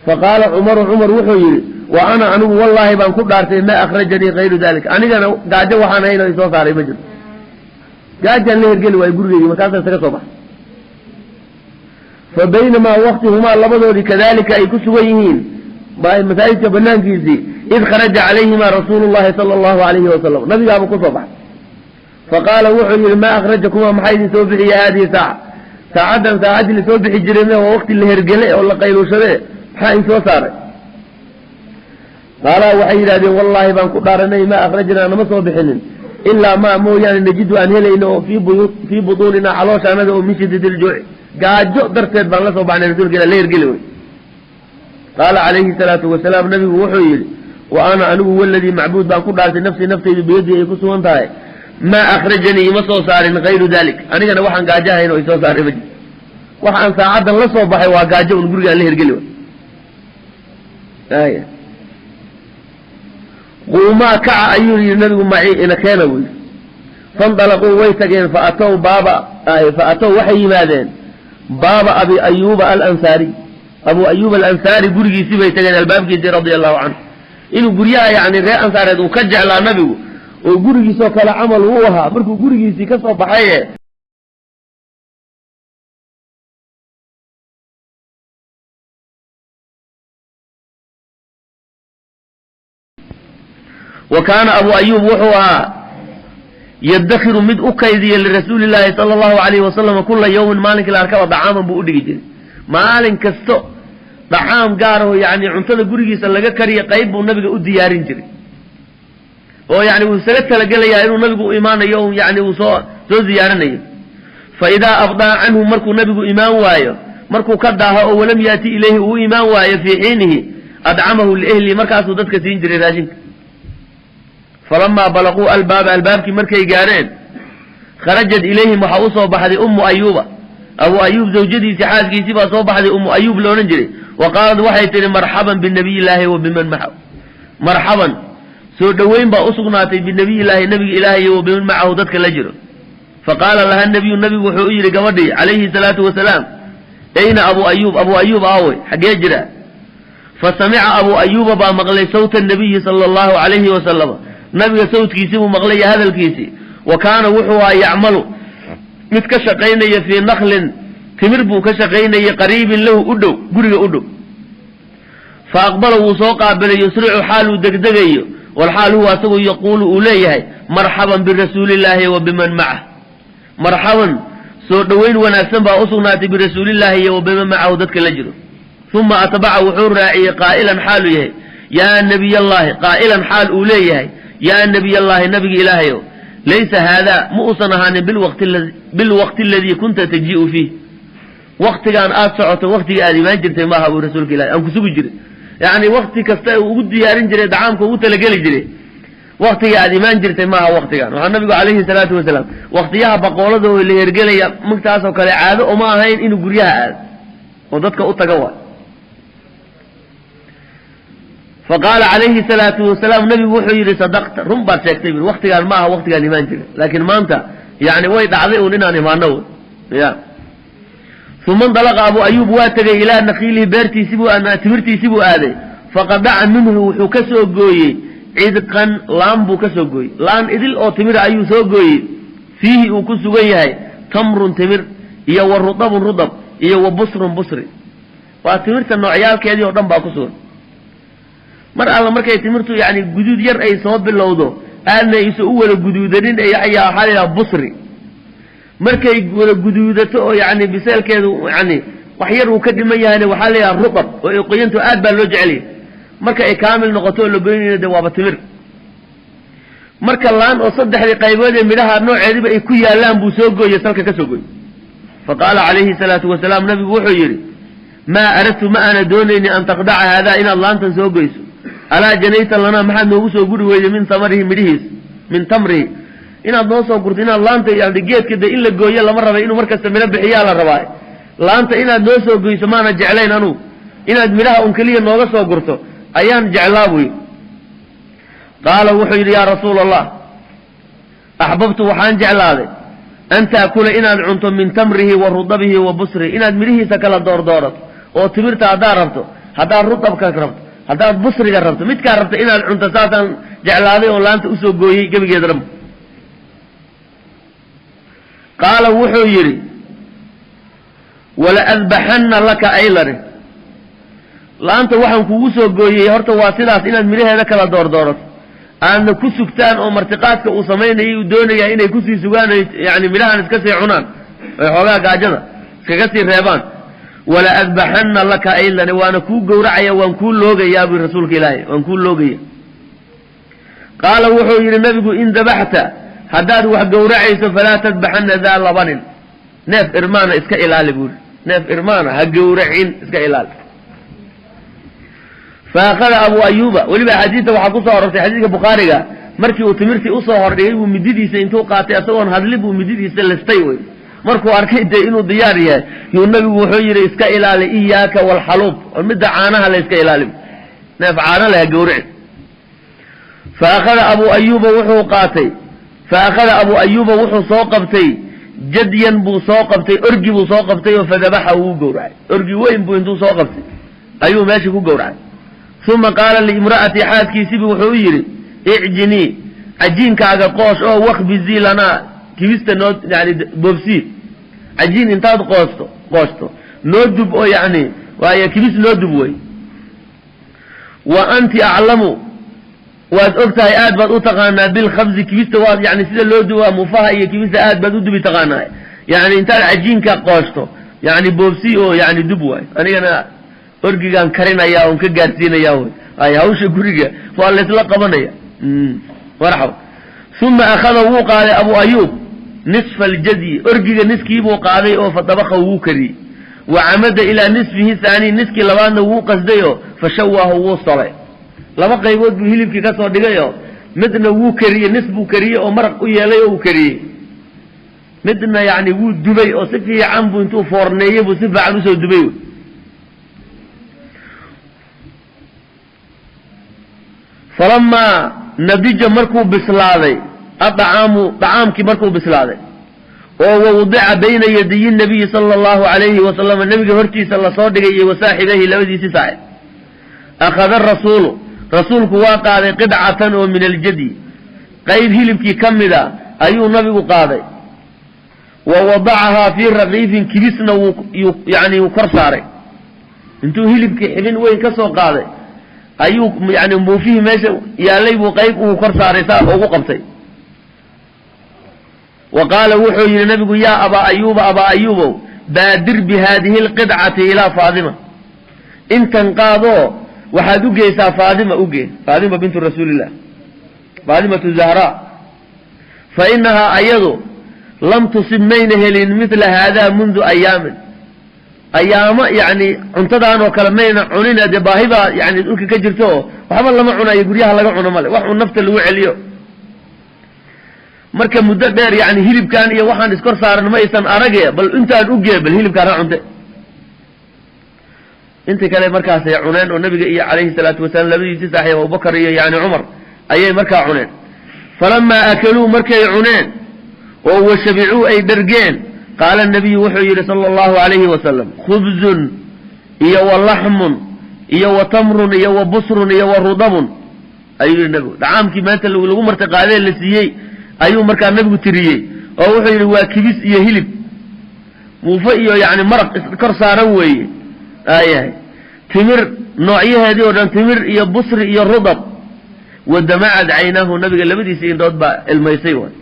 Faqaala Cumaru, Cumar wuxuu yidhi: wa ana, anigu wallaahi baan ku dhaartay, maa akhrajanii kayru dalik, anigana gaajo waxaan ahayn oo isoo saaray ma jiro. Gaajaan la hergeli waaye gurigeygi, markaasaan isaga soo baxay. Fa baynamaa wakti humaa, labadoodii, kadalika ay ku sugan yihiin masaajidka banaankiisii, id kharaja calayhima rasuulu llahi sala allahu alayhi wasalam, nabigaaba kusoo baxay. Faqaala wuxuu yidhi: maa akhrajakumaa, maxaa idin soo bixiya, haadihi saaca, saacaddan, saacaddii lasoo bixi jiray me, waa wakti la hergele oo la qayluushade, maxaa idin soo saaray? Qaalaa waxay yidhahdeen: wallaahi baan ku dhaaranay, maa akhrajnaa, nama soo bixinin, ilaa maa mooyaane najidu, aan helayno, oo fii butuunina, caloosha anada, oo min shiddati ljuuci, gaajo darteed baan la soo baxnay rasuulka ila la hergeli wey. Qaala calayhi salaatu wasalaam, nabigu wuxuu yidhi: wa ana, anigu, waladii, macbuud baan ku dhaartay, nafsii, naftaydu, biyadii ay ku sugan tahay, maa akhrajanii, ima soo saarin, hayru dalik, anigana waxaan gaajo ahayn oo isoo saaray ma jiro. Waxa aan saacaddan la soo baxay waa gaajo un, gurigaan la hergeli way. Quumaa, kaca, ayuu yidhi nabigu, macii ina keena buu yidhi. Fandalaquu, way tageen. Fa atow baaba, fa atow, waxay yimaadeen, baaba Abi Ayuuba Alansaariy, Abu Ayuub Alansaari gurigiisii bay tageen, albaabkiisii, radia allahu canhu. Inuu guryaha yani reer ansaareed uu ka jeclaa nabigu oo gurigiisoo kale camal uu ahaa markuu gurigiisii ka soo baxaye. Wa kaana Abu Ayuub wuxuu ahaa yadakhiru, mid u kaydiya, lirasuuli llaahi sala allahu alayhi wasalam kula yawmin, maalinkii la arkaba dacaaman buu udhigi jiray. Maalin kasto dacaam gaaraho, yani cuntada gurigiisa laga kariya qayb buu nabiga u diyaarin jiray, oo yani wuu isaga talagelayaa inuu nabigu u imaanayo, yani uu soo ziyaaranayo. Fa idaa abdaa canhu, markuu nabigu imaan waayo, markuu ka daaho oo walam yaati ilayhi, uu imaan waayo fii xiinihi, adcamahu liehlihi, markaasuu dadka siin jiray raashinka. Falamaa balaquu albaaba, albaabkii markay gaareen, kharajat ilayhim, waxaa usoo baxday Ummu Ayuuba, Abu Ayuub zawjadiisii, xaaskiisii baa soo baxday, Ummu Ayuub loodhan jiray. Wa qaalad, waxay tihi: marxaban binabiy illaahi wa biman macahu. Marxaban, soo dhoweyn baa usugnaatay, binabiy illaahi, nabiga ilaahay, wa biman macahu, dadka la jiro. Faqaala laha nabiyu, nabigu wuxuu u yidhi gabadhii calayhi salaatu wasalaam: ayna Abu Ayuub? Abu Ayuub aawey? Xaggee jira? Fa samica Abuu Ayuuba baa maqlay sawta nabiyi sala allahu calayhi wasalama, nabiga sawtkiisii buu maqlay iyo hadalkiisii. Wa kaana wuxuu ahaa yacmalu mid ka shaqaynaya fii naklin, timir buu ka shaqaynayay, qariibin lahu, u dhow, guriga u dhow. Fa aqbala, wuu soo qaabilay, yusricu, xaaluu degdegayo, walxaal huwa asagu yaquulu, uu leeyahay: "Marxaban birasuulillaahi wa biman macah." Marxaban, soo dhoweyn wanaagsan baa u sugnaatay, birasuulillaahi iyo wa biman macahu, dadka la jiro. Uma atbaca, wuxuu raaciyey, qaa'ilan xaaluu yahay yaa nabiyallaahi, qaa'ilan xaal uu leeyahay: "Yaa nabiyallaahi, nabigi Ilaahayow, laysa haadaa, ma uusan ahaanin, bilwaqti aladii kunta tajii'u fiih, waktigaan aad socoto waktiga aad imaan jirtay maaha," buu rasuulka Ilahi, aan ku sugi jiray. Yacni wakti kasta uu ugu diyaarin jiray dacaamka, ugu talageli jiray, waktiga aad imaan jirtay maaha waktigan. Waxaa nabigu calayhi salaatu wasalaam waktiyaha baqoolada oo la hergelaya magtaasoo kale caado uma ahayn inuu guryaha aado oo dadka u taga waay. Fa qaala calayhi salaatu wasalaam, nabigu wuxuu yidhi: "Sadaqta, run baad sheegtay," bu, "waktigaan ma aha waktigaan imaan jiray, laakiin maanta yani way dhacday uun inaan imaano." Ya, uma indalaqa Abu Ayuub, waa tegey, ilaa nakiilihi, beertiisibuu, timirtiisii buu aaday. Faqadaca minhu, wuxuu ka soo gooyey, cidqan, laan buu ka soo gooyey, laan idil oo timira ayuu soo gooyey, fiihi, uu ku sugan yahay, tamrun, timir, iyo wa rudabun, rudab, iyo wa busrun, busri. Waa timirta noocyaalkeedii oo dhan baa ku sugan. Mar alla markay timirtu yani guduud yar ay soo bilowdo, aadna aysa u wada guduudanin, ayaa waxaa la yidhaha busri. Markay wada guduudato oo yani biseelkeedu yani wax yar uu ka dhiman yahayna, waxaa la yidhaha rudab, oo ay qoyanto, aad baa loo jecelyahay. Marka ay kaamil noqoto oo la goynayna, de waaba timir. Marka laan oo saddexdii qaybood ee midhaha nooceediba ay ku yaallaan buu soo gooyey, salka ka soo gooyey. Fa qaala calayhi salaatu wasalaam, nabigu wuxuu yidhi: "Maa aradtu, ma aana doonayni, an taqdaca haadaa, inaad laantan soo goyso. Alaa janayta lanaa, maxaad noogu soo guri weyday, min samarihi, midhihiis, min tamrihi, inaad noo soo gurto, inaad laanta yani geedka de in la gooyo lama rabay, inuu markasta midho bixiyaa la rabaa. Laanta inaad noo soo goyso maana jeclayn anugu, inaad midhaha un keliya nooga soo gurto ayaan jeclaa," buu yidhi. Qaala, wuxuu yidhi: "Yaa rasuula Allah, axbabtu, waxaan jeclaaday, an taakula, inaad cunto, min tamrihi wa rudabihi wa busrihi, inaad midhihiisa kala doordoorato, oo timirta haddaad rabto, haddaad rudabka rabto, haddaad busriga rabto, midkaa rabto inaad cunto, saasaan jeclaaday oo laanta usoo gooyey gebigeeda dhanba." Qaala, wuxuu yidhi: "Wala adbaxanna laka aylane, laanta waxaan kugu soo gooyey horta waa sidaas, inaad midhaheeda kala doordoorato, aadna ku sugtaan." Oo martiqaadka uu samaynayay uu doonayaa inay kusii sugaan, yani midhahan iska sii cunaan, oy xoogaa gaajada iskaga sii reebaan. "Wala adbaxanna laka aylane, waana kuu gowracaya, waan kuu loogayaa," bui rasuulka Ilaahay, "waan kuu loogaya." Qaala, wuxuu yidhi nabigu: "In dabaxta, haddaad wax gowracayso, falaa tadbaxanna daa labanin, neef irmaana iska ilaali," buuri, "neef irmaana ha gowracin, iska ilaali." Fa akhada Abu Ayuuba, weliba axaadiista waxaa ku soo arortay, xadiiska Bukhaariga, markii uu timirtii usoo hordhigay buu mididiisa intuu qaatay, isagoon hadli buu mididiisa listay. Wey markuu arkay dee inuu diyaar yahay, yuu nabigu wuxuu yidhi: "Iska ilaali, iyaaka walxaluub, oo midda caanaha la iska ilaali, neef caano leh ha gowrici." Fa akhada Abu Ayuuba, wuxuu qaatay, fa akhada Abu Ayuuba, wuxuu soo qabtay, jadyan buu soo qabtay, orgi buu soo qabtay, oo fadabaxa, wuu gowracay. Orgi weyn buu intuu soo qabtay ayuu meeshii ku gowracay. Uma qaala liimra'atii, xaaskiisibu wuxuu u yidhi: "Icjinii, cajiinkaaga qoosh, oo wakbizii lanaa, kibista noo yani boobsii, cajiin intaad qoosto noo dub, oo yacni waayo kibis noo dub wey. Wa anti aclamu, waad og tahay, aad baad u taqaanaa, bilkhabzi, kibista, waad yani sida loo duba mufaha iyo kibista aad baad u dubi taqaanaa. Yani intaad cajiinka qooshto yani boobsi oo yani dub waay, anigana orgigaan karinaya oon ka gaarsiinaya wy. Ay hawsha guriga waa laysla qabanaya, marxaba." Uma akhada, wuu qaaday Abu Ayuub, nisfa aljadyi, orgiga niskiibuu qaaday, oo fadabaka, wuu kariyey. Wa camada ilaa nisfihi haani, niskii labaadna wuu qasday, oo fashawaahu, wuu solay. Laba qaybood buu hilibkii ka soo dhigay, oo midna wuu kariyey, nis buu kariyey oo maraq u yeelay oo uu kariyey, midna yani wuu dubay, oo si fiican buu intuu foorneeyey buu si fiican usoo dubay. Falamaa nadija, markuu bislaaday, adacaamu, dacaamkii markuu bislaaday, oo wawdica bayna yadayi nabiyi sala allahu calayhi wasalama, nebiga hortiisa lasoo dhigay, iyo wasaaxibayhi, labadiisii saaxib, Akhada rasuulu, rasuulku waa qaaday, qidcatan oo min aljadyi, qayb hilibkii ka mida ayuu nabigu qaaday. Wa wadacahaa fii raqiifin, kibisna wuu yani wuu kor saaray. Intuu hilibkii xibin weyn ka soo qaaday ayuu yani muufihii meesha yaallay buu qayb uu kor saaray, saa ugu qabtay. Wa qaala, wuxuu yidhi nabigu: "Yaa Abaa Ayuuba, Abaa Ayuubow, baadir bi haadihi alqidcati ilaa Faadima." Intan qaadoo waxaad u geysaa Faadima, ugee Faadima bintu Rasuulillah, Faadimatu Zahraa. Fa inahaa ayadu lam tusib, mayna helin, midla haadaa mundu ayaamin, ayaamo yani cuntadan oo kale mayna cunina. Dee baahi baa yani dhulka ka jirto oo waxba lama cunayo, guryaha laga cuno male, wax un nafta lagu celiyo. Marka muddo dheer yani hilibkan iyo waxaan iskor saaran ma aysan arage. Bal intaan ugee, bal hilibkaan ha cunte. Inta kale markaasay cuneen oo nabiga iyo calayhi salaatu wasalaam labadiisii saaxiib Abubakar iyo yani Cumar ayay markaa cuneen. Falamaa akaluu, markay cuneen oo washabicuu, ay dhergeen, qaala nabiyu, wuxuu yidhi sala allahu calayhi wasalam: "Khubzun iyo wa laxmun iyo wa tamrun iyo wa busrun iyo wa rudabun," ayuu yidhi nabigu. Dhacaamkii maanta lagu marti qaadee la siiyey ayuu markaa nabigu tiriyey oo wuxuu yidhi: "Waa kibis iyo hilib, muufo iyo yani maraq iskor saaran weeye, aayahay, timir noocyaheedii oo dhan, timir iyo busri iyo rudab." Wadamacad caynaahu, nabiga labadiisii indhood baa ilmaysay waay.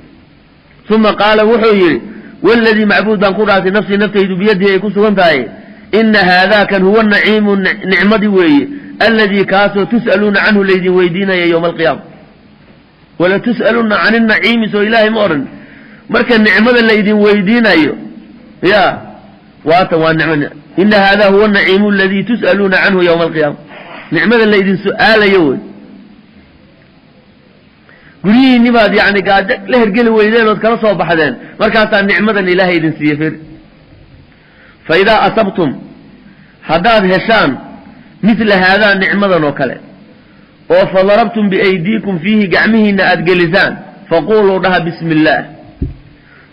Uma qaala, wuxuu yidhi: "Waladii, macbuud baan ku dhaartay, nafsii, naftaydu, biyadihi ay ku sugan tahay, ina haadaakan huwa naciimu, nicmadii weeye, alladii kaasoo tus'aluuna canhu, laydin weydiinaya yowma alqiyaama. Wala tus'aluna can inaciimi, soo ilaahay ma odhan? Marka nicmada laydin weydiinayo ya waatan waa nicmo. Ina haadaa huwa naciimu aladii tus'aluuna canhu yowma alqiyaama, nicmada laydin su'aalayo wey. Guryihiinni baad yani gaajo la hergeli weydeen ood kala soo baxdeen, markaasaa nicmadan ilaahay idin siiye. Fir fa idaa asabtum, haddaad heshaan, midla haadaa, nicmadan oo kale, oo fa darabtum biaydiikum fiihi, gacmihiinna aad gelisaan, faquuluu, dhaha, bismi illaah.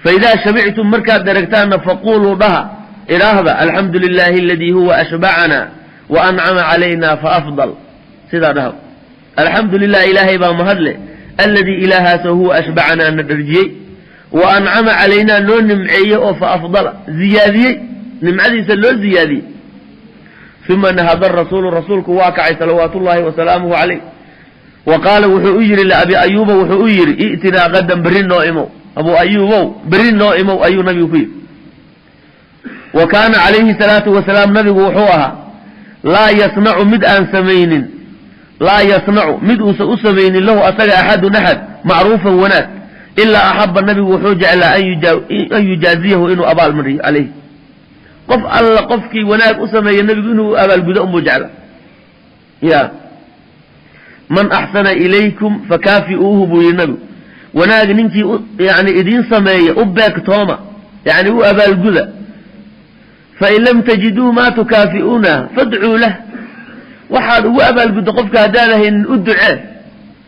Fa idaa shabictum, markaad dheragtaanna, faquuluu, dhaha, idhaahda, alxamdu lilaahi aladii huwa ashbacana wa ancama calayna faafdal. Sidaa dhaha: alxamdu lilah, ilaahay baa mahadle, alladii, ilaahaasoo, huwa ashbacanaa, na dharjiyey, wa ancama calaynaa, noo nimceeyey, oo fa afdala, ziyaadiyey, nimcadiisa loo ziyaadiyey. Uma nahada rasuulu, rasuulku waa kacay salawaatu ullaahi wasalaamuhu calayh. Wa qaala, wuxuu u yidhi liAbi Ayuuba, wuxuu u yidhi: "I'tinaa qadan, berri noo imow, Abu Ayuubow, berri noo imow," ayuu nabigu ku yidhi. Wa kaana calayhi salaatu wasalaam, nabigu wuxuu ahaa, laa yasnacu, mid aan samaynin, laa yasnacu, mid uusan u samaynin, lahu asaga, axadun axad, macruufan, wanaag, ilaa axabba, nabigu wuxuu jeclaa, an yujaaziyahu, inuu abaal mariyo, calayhi. Qof alla qofkii wanaag u sameeya nebigu inuu abaalgudo unbuu jeclaa. Ya man axsana ilaykum fakaafi'uuhu, buu yidhi nabigu. Wanaag ninkii yani idiin sameeya u beegtooma, yani u abaalguda. Fain lam tajiduu maa tukaafi'uuna fadcuu lah. Waxaad ugu abaalguddo qofka haddaad haynin, u ducee,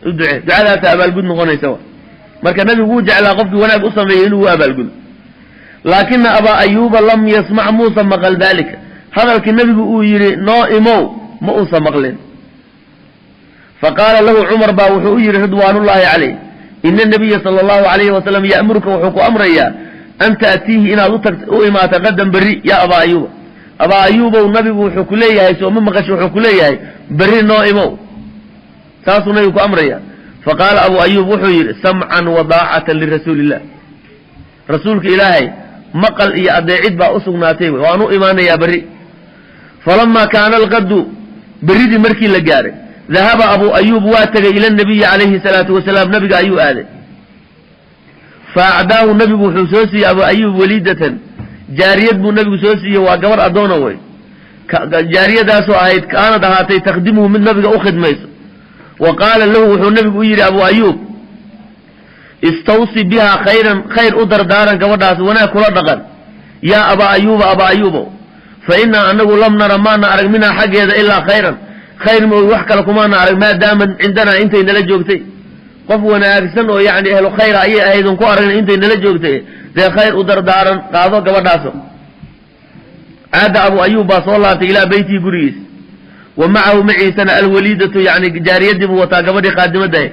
u ducee, ducadaasa abaalgud noqonaysa. Marka nabigu wuu jeclaa qofkii wanaag u sameeyey inuu u abaalgudo. Laakina Abaa Ayuuba lam yasmac, muusa maqal, daalika, hadalkii nabigu uu yidhi noo imow ma uusa maqlin. Faqaala lahu Cumar baa wuxuu u yidhi ridwaanullaahi calayh: "Ina nabiya sala allahu alayhi wasalam ya'muruka, wuxuu ku amrayaa, an ta'tiihi, inaad u imaato, qadan, berri. Yaa Abaa Ayuuba, Abaa Ayuubow, nabigu wuxuu ku leeyahay, soo ma maqasho? Wuxuu ku leeyahay berri noo imow, saasuu nabigu ku amraya." Faqaala Abu Ayuub, wuxuu yidhi: "Samcan wa daacatan lirasuuli illah, rasuulka Ilaahay maqal iyo adeecid baa u sugnaatay, waan u imaanayaa berri." Falamaa kaana alqadu, berridii markii la gaaray, dahaba Abu Ayuub, waa tegay, ila nabiyi calayhi salaatu wasalaam, nabiga ayuu aaday. Fa acdaahu, nabigu wuxuu soo siiyey, Abu Ayuub, waliidatan, jaariyad buu nabigu soo siiyey, waa gabar addoona wey. Jaariyadaasoo ahayd, kaanad, ahaatay, takhdimuhu, mid nabiga u khidmayso. Wa qaala lahu, wuxuu nabigu u yidhi Abu Ayuub: "Istawsi bihaa khayran, khayr u dardaaran gabadhaas, wanaag kula dhaqan, yaa Abaa Ayuuba, Abaa Ayuubow, fa innaa, anagu, lam nara, maana arag, minhaa, xaggeeda, ilaa khayran, khayr mooy wax kale kumaana arag, maadaama cindanaa, intay nala joogtay. Qof wanaagsan oo yacni ehlu khayra ayay ahayd on ku aragnay intay nala joogtay. Dee khayr u dardaaran, qaado gabadhaaso." Caada Abu Ayuub baa soo laabtay ilaa beytihi, gurigiis. Wa macahu maciisana alwaliidatu, yani jaariyadii buu wataa, gabadhii qaadimaddahe.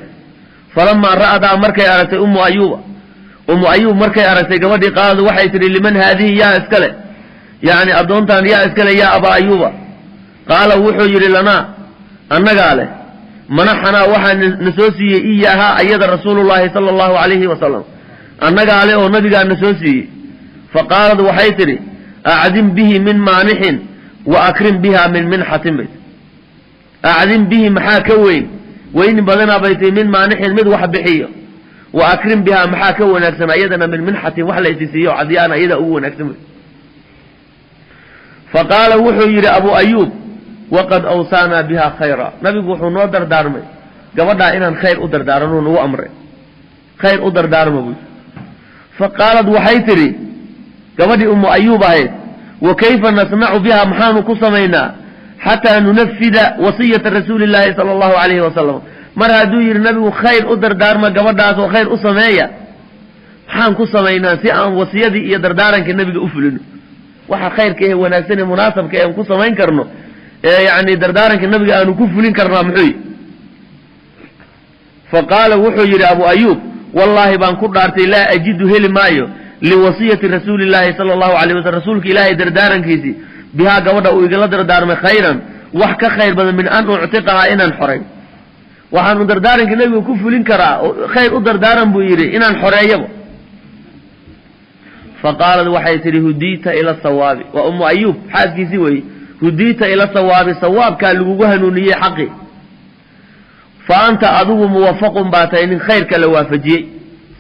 Falamaa ra'adaa, markay aragtay Ummu Ayuuba, Ummu Ayuub markay aragtay gabadhii, qaalad, waxay tidhi: "Liman haadihi? Yaa iskale, yacni addoontan yaa iskale, yaa Abaa Ayuuba?" Qaala, wuxuu yidhi: "Lanaa, annagaa leh. Manaxanaa, waxaa na soo siiyey, iyaahaa, ayada, rasuulullaahi sala allahu calayhi wasalam. Annagaa leh oo nabigaa na soo siiyey." Fa qaalad, waxay tidhi: "Acdim bihi min maanixin wa akrim biha min minxatin," bay. Acdim bihi, maxaa ka weyn, weyni badanaa, bay tihi, min maanixin, mid wax bixiyo. Wa akrim bihaa, maxaa ka wanaagsan ayadana, min minxatin, wax la isi siiyo cadyaana ayadaa ugu wanaagsan wey. Fa qaala, wuxuu yidhi Abu Ayuub: "Waqad awsaanaa biha khayra." Nabigu wuxuu noo dardaarmay gabadhaa inaan khayr u dardaaranuu nagu amray. Khayr u dardaarma buy. Fa qaalad, waxay tidhi gabadhii Ummu Ayuub ahayd: "Wa kayfa nasnacu biha? Maxaanu ku samaynaa xataa nunafida wasiyata rasuuli illaahi sala allahu calayhi wasalam? Mar hadduu yidhi nabigu khayr u dardaarma gabadhaas oo khayr u sameeya, maxaan ku samaynaa si aan wasiyadii iyo dardaaranka nabiga u fulino? Waxa khayrka ee wanaagsan ee munaasabka ee aan ku samayn karno ee yacni dardaaranka nabiga aanu ku fulin karnaa muxuu yihi?" Fa qaala, wuxuu yidhi Abu Ayuub: "Wallaahi baan ku dhaartay, laa ajidu, heli maayo, liwasiyati rasuuli illaahi sala allahu alayh wasalam, rasuulka ilaahay dardaarankiisii, bihaa, gabadha uu igala dardaarmay, khayran, wax ka khayr badan, min an uctiqahaa, inaan xoray. Waxaanu dardaaranka nebiga ku fulin karaa, khayr u dardaaran buu yidhi, inaan xoreeyaba." Fa qaalad, waxay tidhi: "Hudiita ila sawaabi." Waa Ummu Ayuub xaaskiisii weeye. "Hudiita ila sawaabi, sawaabkaa lagugu hanuuniyey xaqi. Fa anta, adigu, muwafaqun baa tahay, nin khayrka la waafajiyey."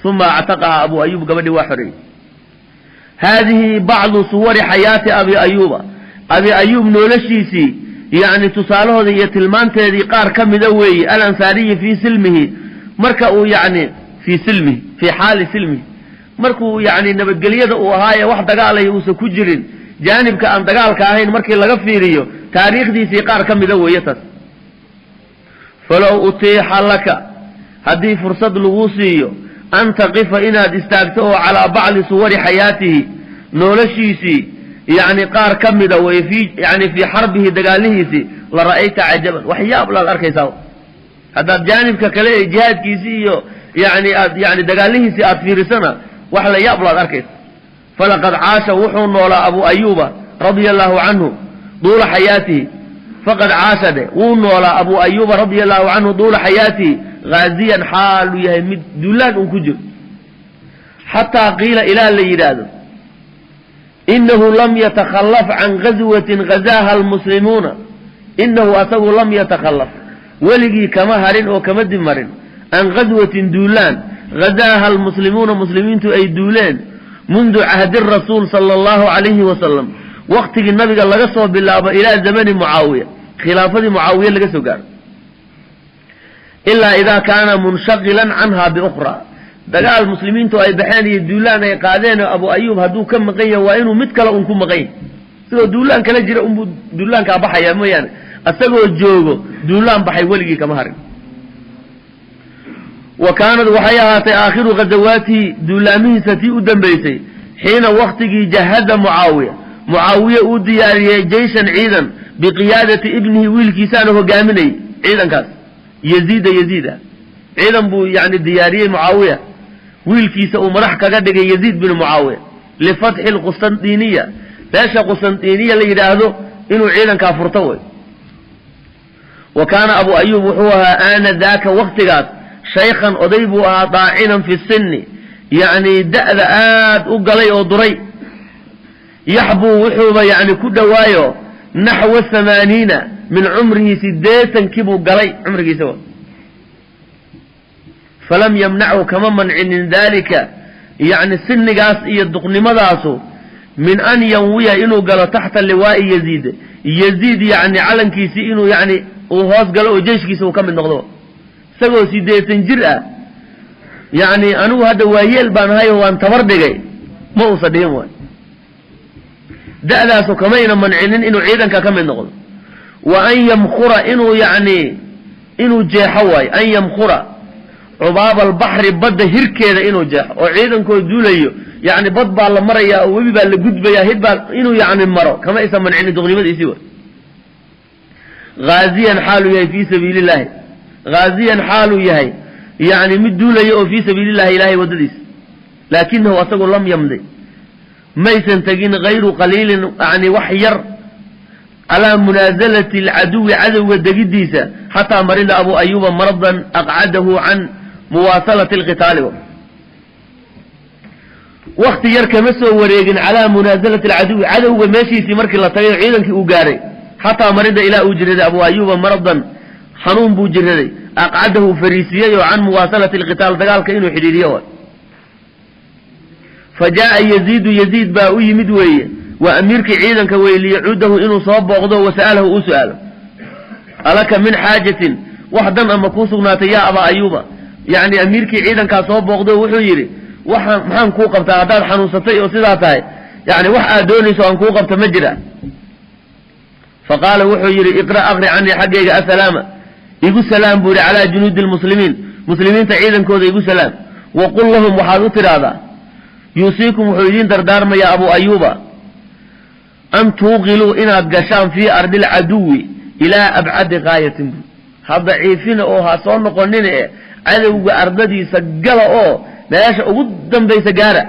Uma actaqahaa Abu Ayuub, gabadhii waa xoreeyey. Haadihi bacdu suwari xayaati Abi Ayuuba, Abi Ayuub noloshiisii yacni tusaalahooda iyo tilmaanteedii qaar ka mida weeye, alansaariyi fii silmihi, marka uu yacni fii silmihi, fii xaali silmihi, markuu yacni nabadgelyada uu ahaaye, wax dagaalaya uusan ku jirin, jaanibka aan dagaalka ahayn markii laga fiiriyo, taariikhdiisii qaar ka mida weeye taas. Falow utiixa laka, haddii fursad laguu siiyo, an taqifa, inaad istaagto oo calaa bacdi suwari xayaatihi, noloshiisii yacni qaar ka mida wey, fii yani fii xarbihi, dagaalihiisii, la ra'ayta cajaban, waxyaab laad arkaysaa. Haddaad jaanibka kale ee jihaadkiisii iyo yani aad yani dagaalihiisii aad fiirisana, wax la yaab laad arkaysa. Falaqad caasha, wuxuu noolaa Abu Ayuuba radia allahu canhu duula xayaatihi, faqad caasha dhe, wuu noolaa Abu Ayuuba radia allahu canhu duula xayaatihi gaaziyan, xaaluu yahay mid duulaan uu ku jiro, xataa qiila, ilaa la yidhaahdo, inahu lam yatakhallaf can gazwatin gazaaha almuslimuuna, inahu asagu lam yatakhallaf, weligii kama harin oo kama dib marin, can gazwatin, duulaan, gazaaha almuslimuuna, muslimiintu ay duuleen, mundu cahdi rasuul sala allahu calayhi wasalam, waqtigii nabiga laga soo bilaabo, ilaa zamani Mucaawiya, khilaafadii Mucaawiye laga soo gaaro, ilaa idaa kaana munshaqilan canha biukhraa. Dagaal muslimiintu ay baxeen iyo duulaan ay qaadeen oo Abu Ayuub hadduu ka maqan yahay, waa inuu mid kale un ku maqan yahay. Isagoo duulaan kala jira unbuu duulaankaa baxaya mooyaane, isagoo joogo duulaan baxay weligii kama harin. Wa kaanad, waxay ahaatay, aakhiru ghazawaatihi, duulaamihiisa tii u dambaysay, xiina waktigii jahaza Mucaawiya, Mucaawiye uu diyaariyey, jeyshan, ciidan, biqiyaadati ibnihi, wiilkiisaana hogaaminayay ciidankaas, Yaziida. Yaziida ciidan buu yani diyaariyey Mucaawiya, wiilkiisa uu madax kaga dhigay, Yaziid binu Mucaawiya, lifatxi lqustandiniya, meesha Qustandiniya la yidhaahdo inuu ciidankaa furto way. Wa kaana Abu Ayuub, wuxuu ahaa, aana daaka, waktigaas, shaykhan, oday buu ahaa, daacinan fi sinni, yacni da'da aad u galay oo duray, yaxbuu, wuxuuba yacni ku dhowaayo, naxwa 80 min cumrihi, 80-kii buu galay cumrigiisa. Falam yamnachu, kama mancinin, daalika, yacni sinigaas iyo duqnimadaasu, min an yanwiya, inuu galo, taxta liwaa'i Yaziid, Yaziid yacni calankiisii inuu yacni uu hoos galo oo jeyshkiisa uu ka mid noqdo, isagoo 80 jir ah. Yacni anigu hadda waayeel baan ahay oo waan tabar dhigay ma uusa dhihin waay. Da'daasu kamayna mancinin inuu ciidanka ka mid noqdo. Wa an yamkhura, inuu yacni inuu jeexo waayo, an yamkhura cubaaba albaxri, badda hirkeeda inuu jeexo oo ciidankoo duulayo, yacni bad baa la marayaa oo webi baa la gudbayaa, hir baa inuu yacni maro, kama aysan mancinin duqnimadiisii waay. Haaziyan xaaluu yahay fii sabiili llaahi, haaziyan xaaluu yahay yacni mid duulaya oo fii sabiili llahi, ilaahay waddadiisa. Laakinahu asagu lam yamdi, maysan tegin, hayru qaliilin, yani wax yar, calaa munaasalati alcaduwi, cadowga degiddiisa, xataa marida Abu Ayuba maradan aqcadahu can muwaasalati alqitaali. Wakti yar kama soo wareegin calaa munaasalati alcaduwi, cadowga meeshiisii markii la tagay oo ciidankii uu gaaray, xataa marida, ilaa uu jiraday, Abu Ayuba maradan, xanuun buu jiraday, aqcadahu, fariisiyey oo can muwaasalati alqitaal, dagaalka inuu xidhiiriyo. Wa fa jaaa Yaziidu, Yaziid baa u yimid weeye, waa amiirkii ciidanka weye, liyacuudahu, inuu soo booqdo, wasa'alahu, uu su'aalo: "Alaka min xaajatin?" Wax dan ama kuu sugnaatay, yaa Abaa Ayuuba? Yacni amiirkii ciidankaa soo booqdo, wuxuu yidhi: "Waxaan maxaan kuu qabtaa haddaad xanuunsatay oo sidaa tahay? Yani wax aad doonayso aan kuu qabta ma jira?" Fa qaala, wuxuu yidhi: "Iqra', aqri, canii, xaggayga, asalaama, igu salaam," buu yidhi, "calaa junuudi lmuslimiin, muslimiinta ciidankooda igu salaam. Waqul lahum, waxaad u tidhaahdaa: yuusiikum, wuxuu idiin dardaarmayaa Abu Ayuuba, an tuuqiluu, inaad gashaan, fii ardi alcaduwi ilaa abcadi gaayatin." Bu ha daciifina oo ha soo noqonina e, cadowga ardadiisa gala oo meesha ugu dambaysa gaara,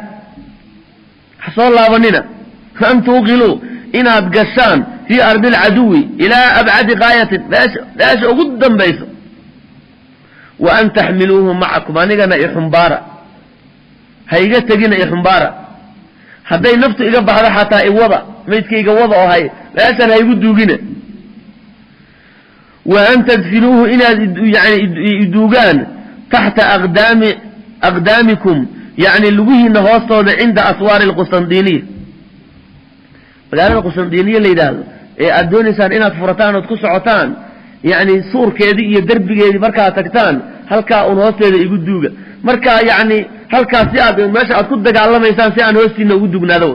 ha soo laabanina. An tuuqiluu, inaad gashaan, fii ardi alcaduwi ilaa abcadi gaayatin, meesha ugu dambayso. Wa an taxmiluuhu macakum, anigana ixumbaara, ha iga tegina, ixumbaara. Hadday naftu iga baxdo xataa iwada, maydkayga wada oo hay meeshan ha igu duugina. Wa an tadfinuuhu, inaad yani iduugaan, taxta aqdaami aqdaamikum, yacni lugihiina hoostooda, cinda aswaari alqustandiniya, magaalada Qustandiniya la yidhaahdo ee aad doonaysaan inaad furataan ood ku socotaan, yacni suurkeedii iyo derbigeedii markaad tagtaan, halkaa un hoosteeda igu duuga. Markaa yacni halkaas si aad meesha aad ku dagaalamaysaan si aan hoostiina ugu dugnaado.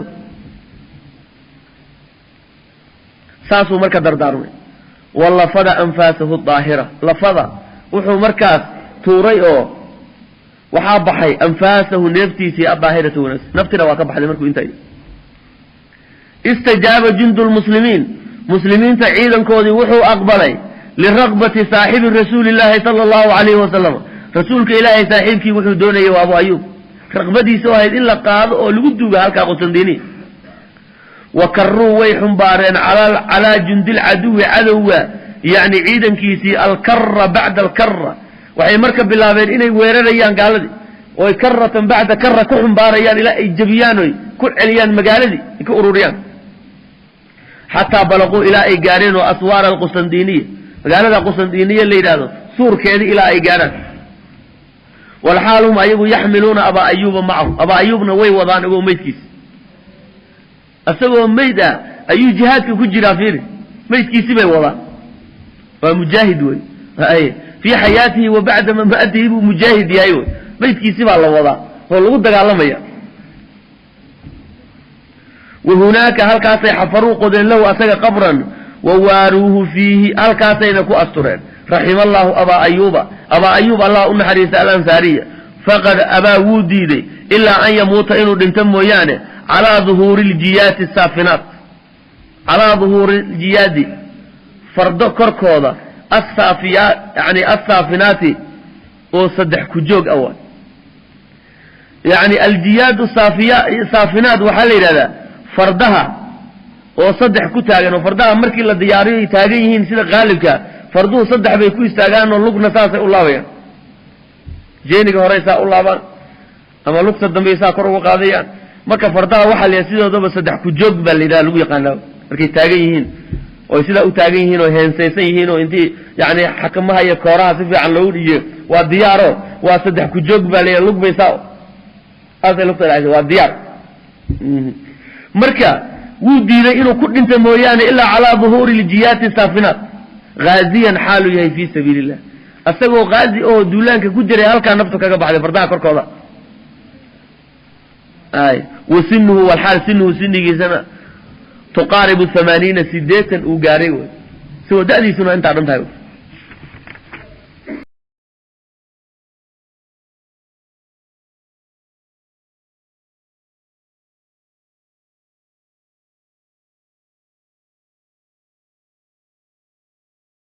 Saasuu marka dardaarmay. Walafada anfaasahu daahira, lafada, wuxuu markaas tuuray oo waxaa baxay, anfaasahu, neeftiisii, adaahirata, wanaagsan, naftina waa ka baxday markuu intaa. Istajaaba jundu lmuslimiin, muslimiinta ciidankoodii wuxuu aqbalay, liraqbati saaxibi rasuuli llaahi sala allahu calayhi wasalam, rasuulka Ilaahay saaxiibkii wuxuu doonayay, waa Abu Ayuub, raqbadiisa oo ahayd in la qaado oo lagu duuga halkaa Qustandiniya. Wa karuu, way xumbaareen, calaa jundilcaduwi, cadowga yacni ciidankiisii, alkara bacda alkara. Waxay marka bilaabeen inay weerarayaan gaaladii oy karatan bacda kara ku xumbaarayaan ilaa ay jebiyaan oy ku celiyaan magaaladii, ay ku ururiyaan, xataa balaquu, ilaa ay gaareen oo aswaara alqustandiniya, magaalada Qustandiniya la yidhahdo suurkeedii ilaa ay gaaraan. Walxaal hum, ayagu, yaxmiluuna Abaa Ayuuba macahu, Abaa Ayuubna way wadaan igoo meydkiisa. Isagoo meyd ah ayuu jihaadka ku jiraa. Fiiri, meydkiisi bay wadaan. Waa mujaahid wey, ay fii xayaatihi wa bacda mamaatihi buu mujaahid yahay wey. Meydkiisi baa la wadaa oo lagu dagaalamaya. Wa hunaaka, halkaasay, xafaruu, qodeen, lahu, asaga, qabran, wawaaruuhu fiihi, halkaasayna ku astureen. Raxima allahu Abaa Ayuuba, Abaa Ayuub Allah u naxariista, alansaariya, faqad abaa, wuu diiday, ilaa an yamuuta, inuu dhinto mooyaane, calaa duhuuri ljiyaati saafinaat, calaa duhuuri ljiyaadi, fardo korkooda, asaafiya, yani assaafinaati, oo saddex ku joog ah. Waay yani aljiyaadu saafiya, saafinaat waxaa la yidhahdaa fardaha oo saddex ku taagan, oo fardaha markii la diyaariyo ay taagan yihiin. Sida qaalibka farduhu saddex bay ku istaagaan oo lugna saasay u laabayaan, jeeniga horey saa u laabaan ama lugta dambe saa kor uga qaadayaan. Marka fardaha waxaa la yidhaha sidoodaba saddex ku joog baa la yidhaha, lagu yaqaanaa markay taagan yihiin oy sidaa u taagan yihiin oo heensaysan yihiin oo intii yani xakamaha iyo kooraha si fiican loogu dhijiyo, waa diyaaro, waa saddex ku joog baa la yidhaha. Lug bay saa saasay lugta dhacaysa, waa diyaar. Marka wuu diiday inuu ku dhinto mooyaane ilaa calaa duhuuri ljiyaati saafinaat, haaziyan xaaluu yahay fii sabiili illah. Isagoo haazi oo duulaanka ku jiray halkaa naftu kaga baxday, fardaha korkooda. Ay wa sinuhu, walxaal sinuhu, sinigiisana, tuqaaribu 80, 80 uu gaaray wey, isagoo da'diisuna intaa dhan tahay.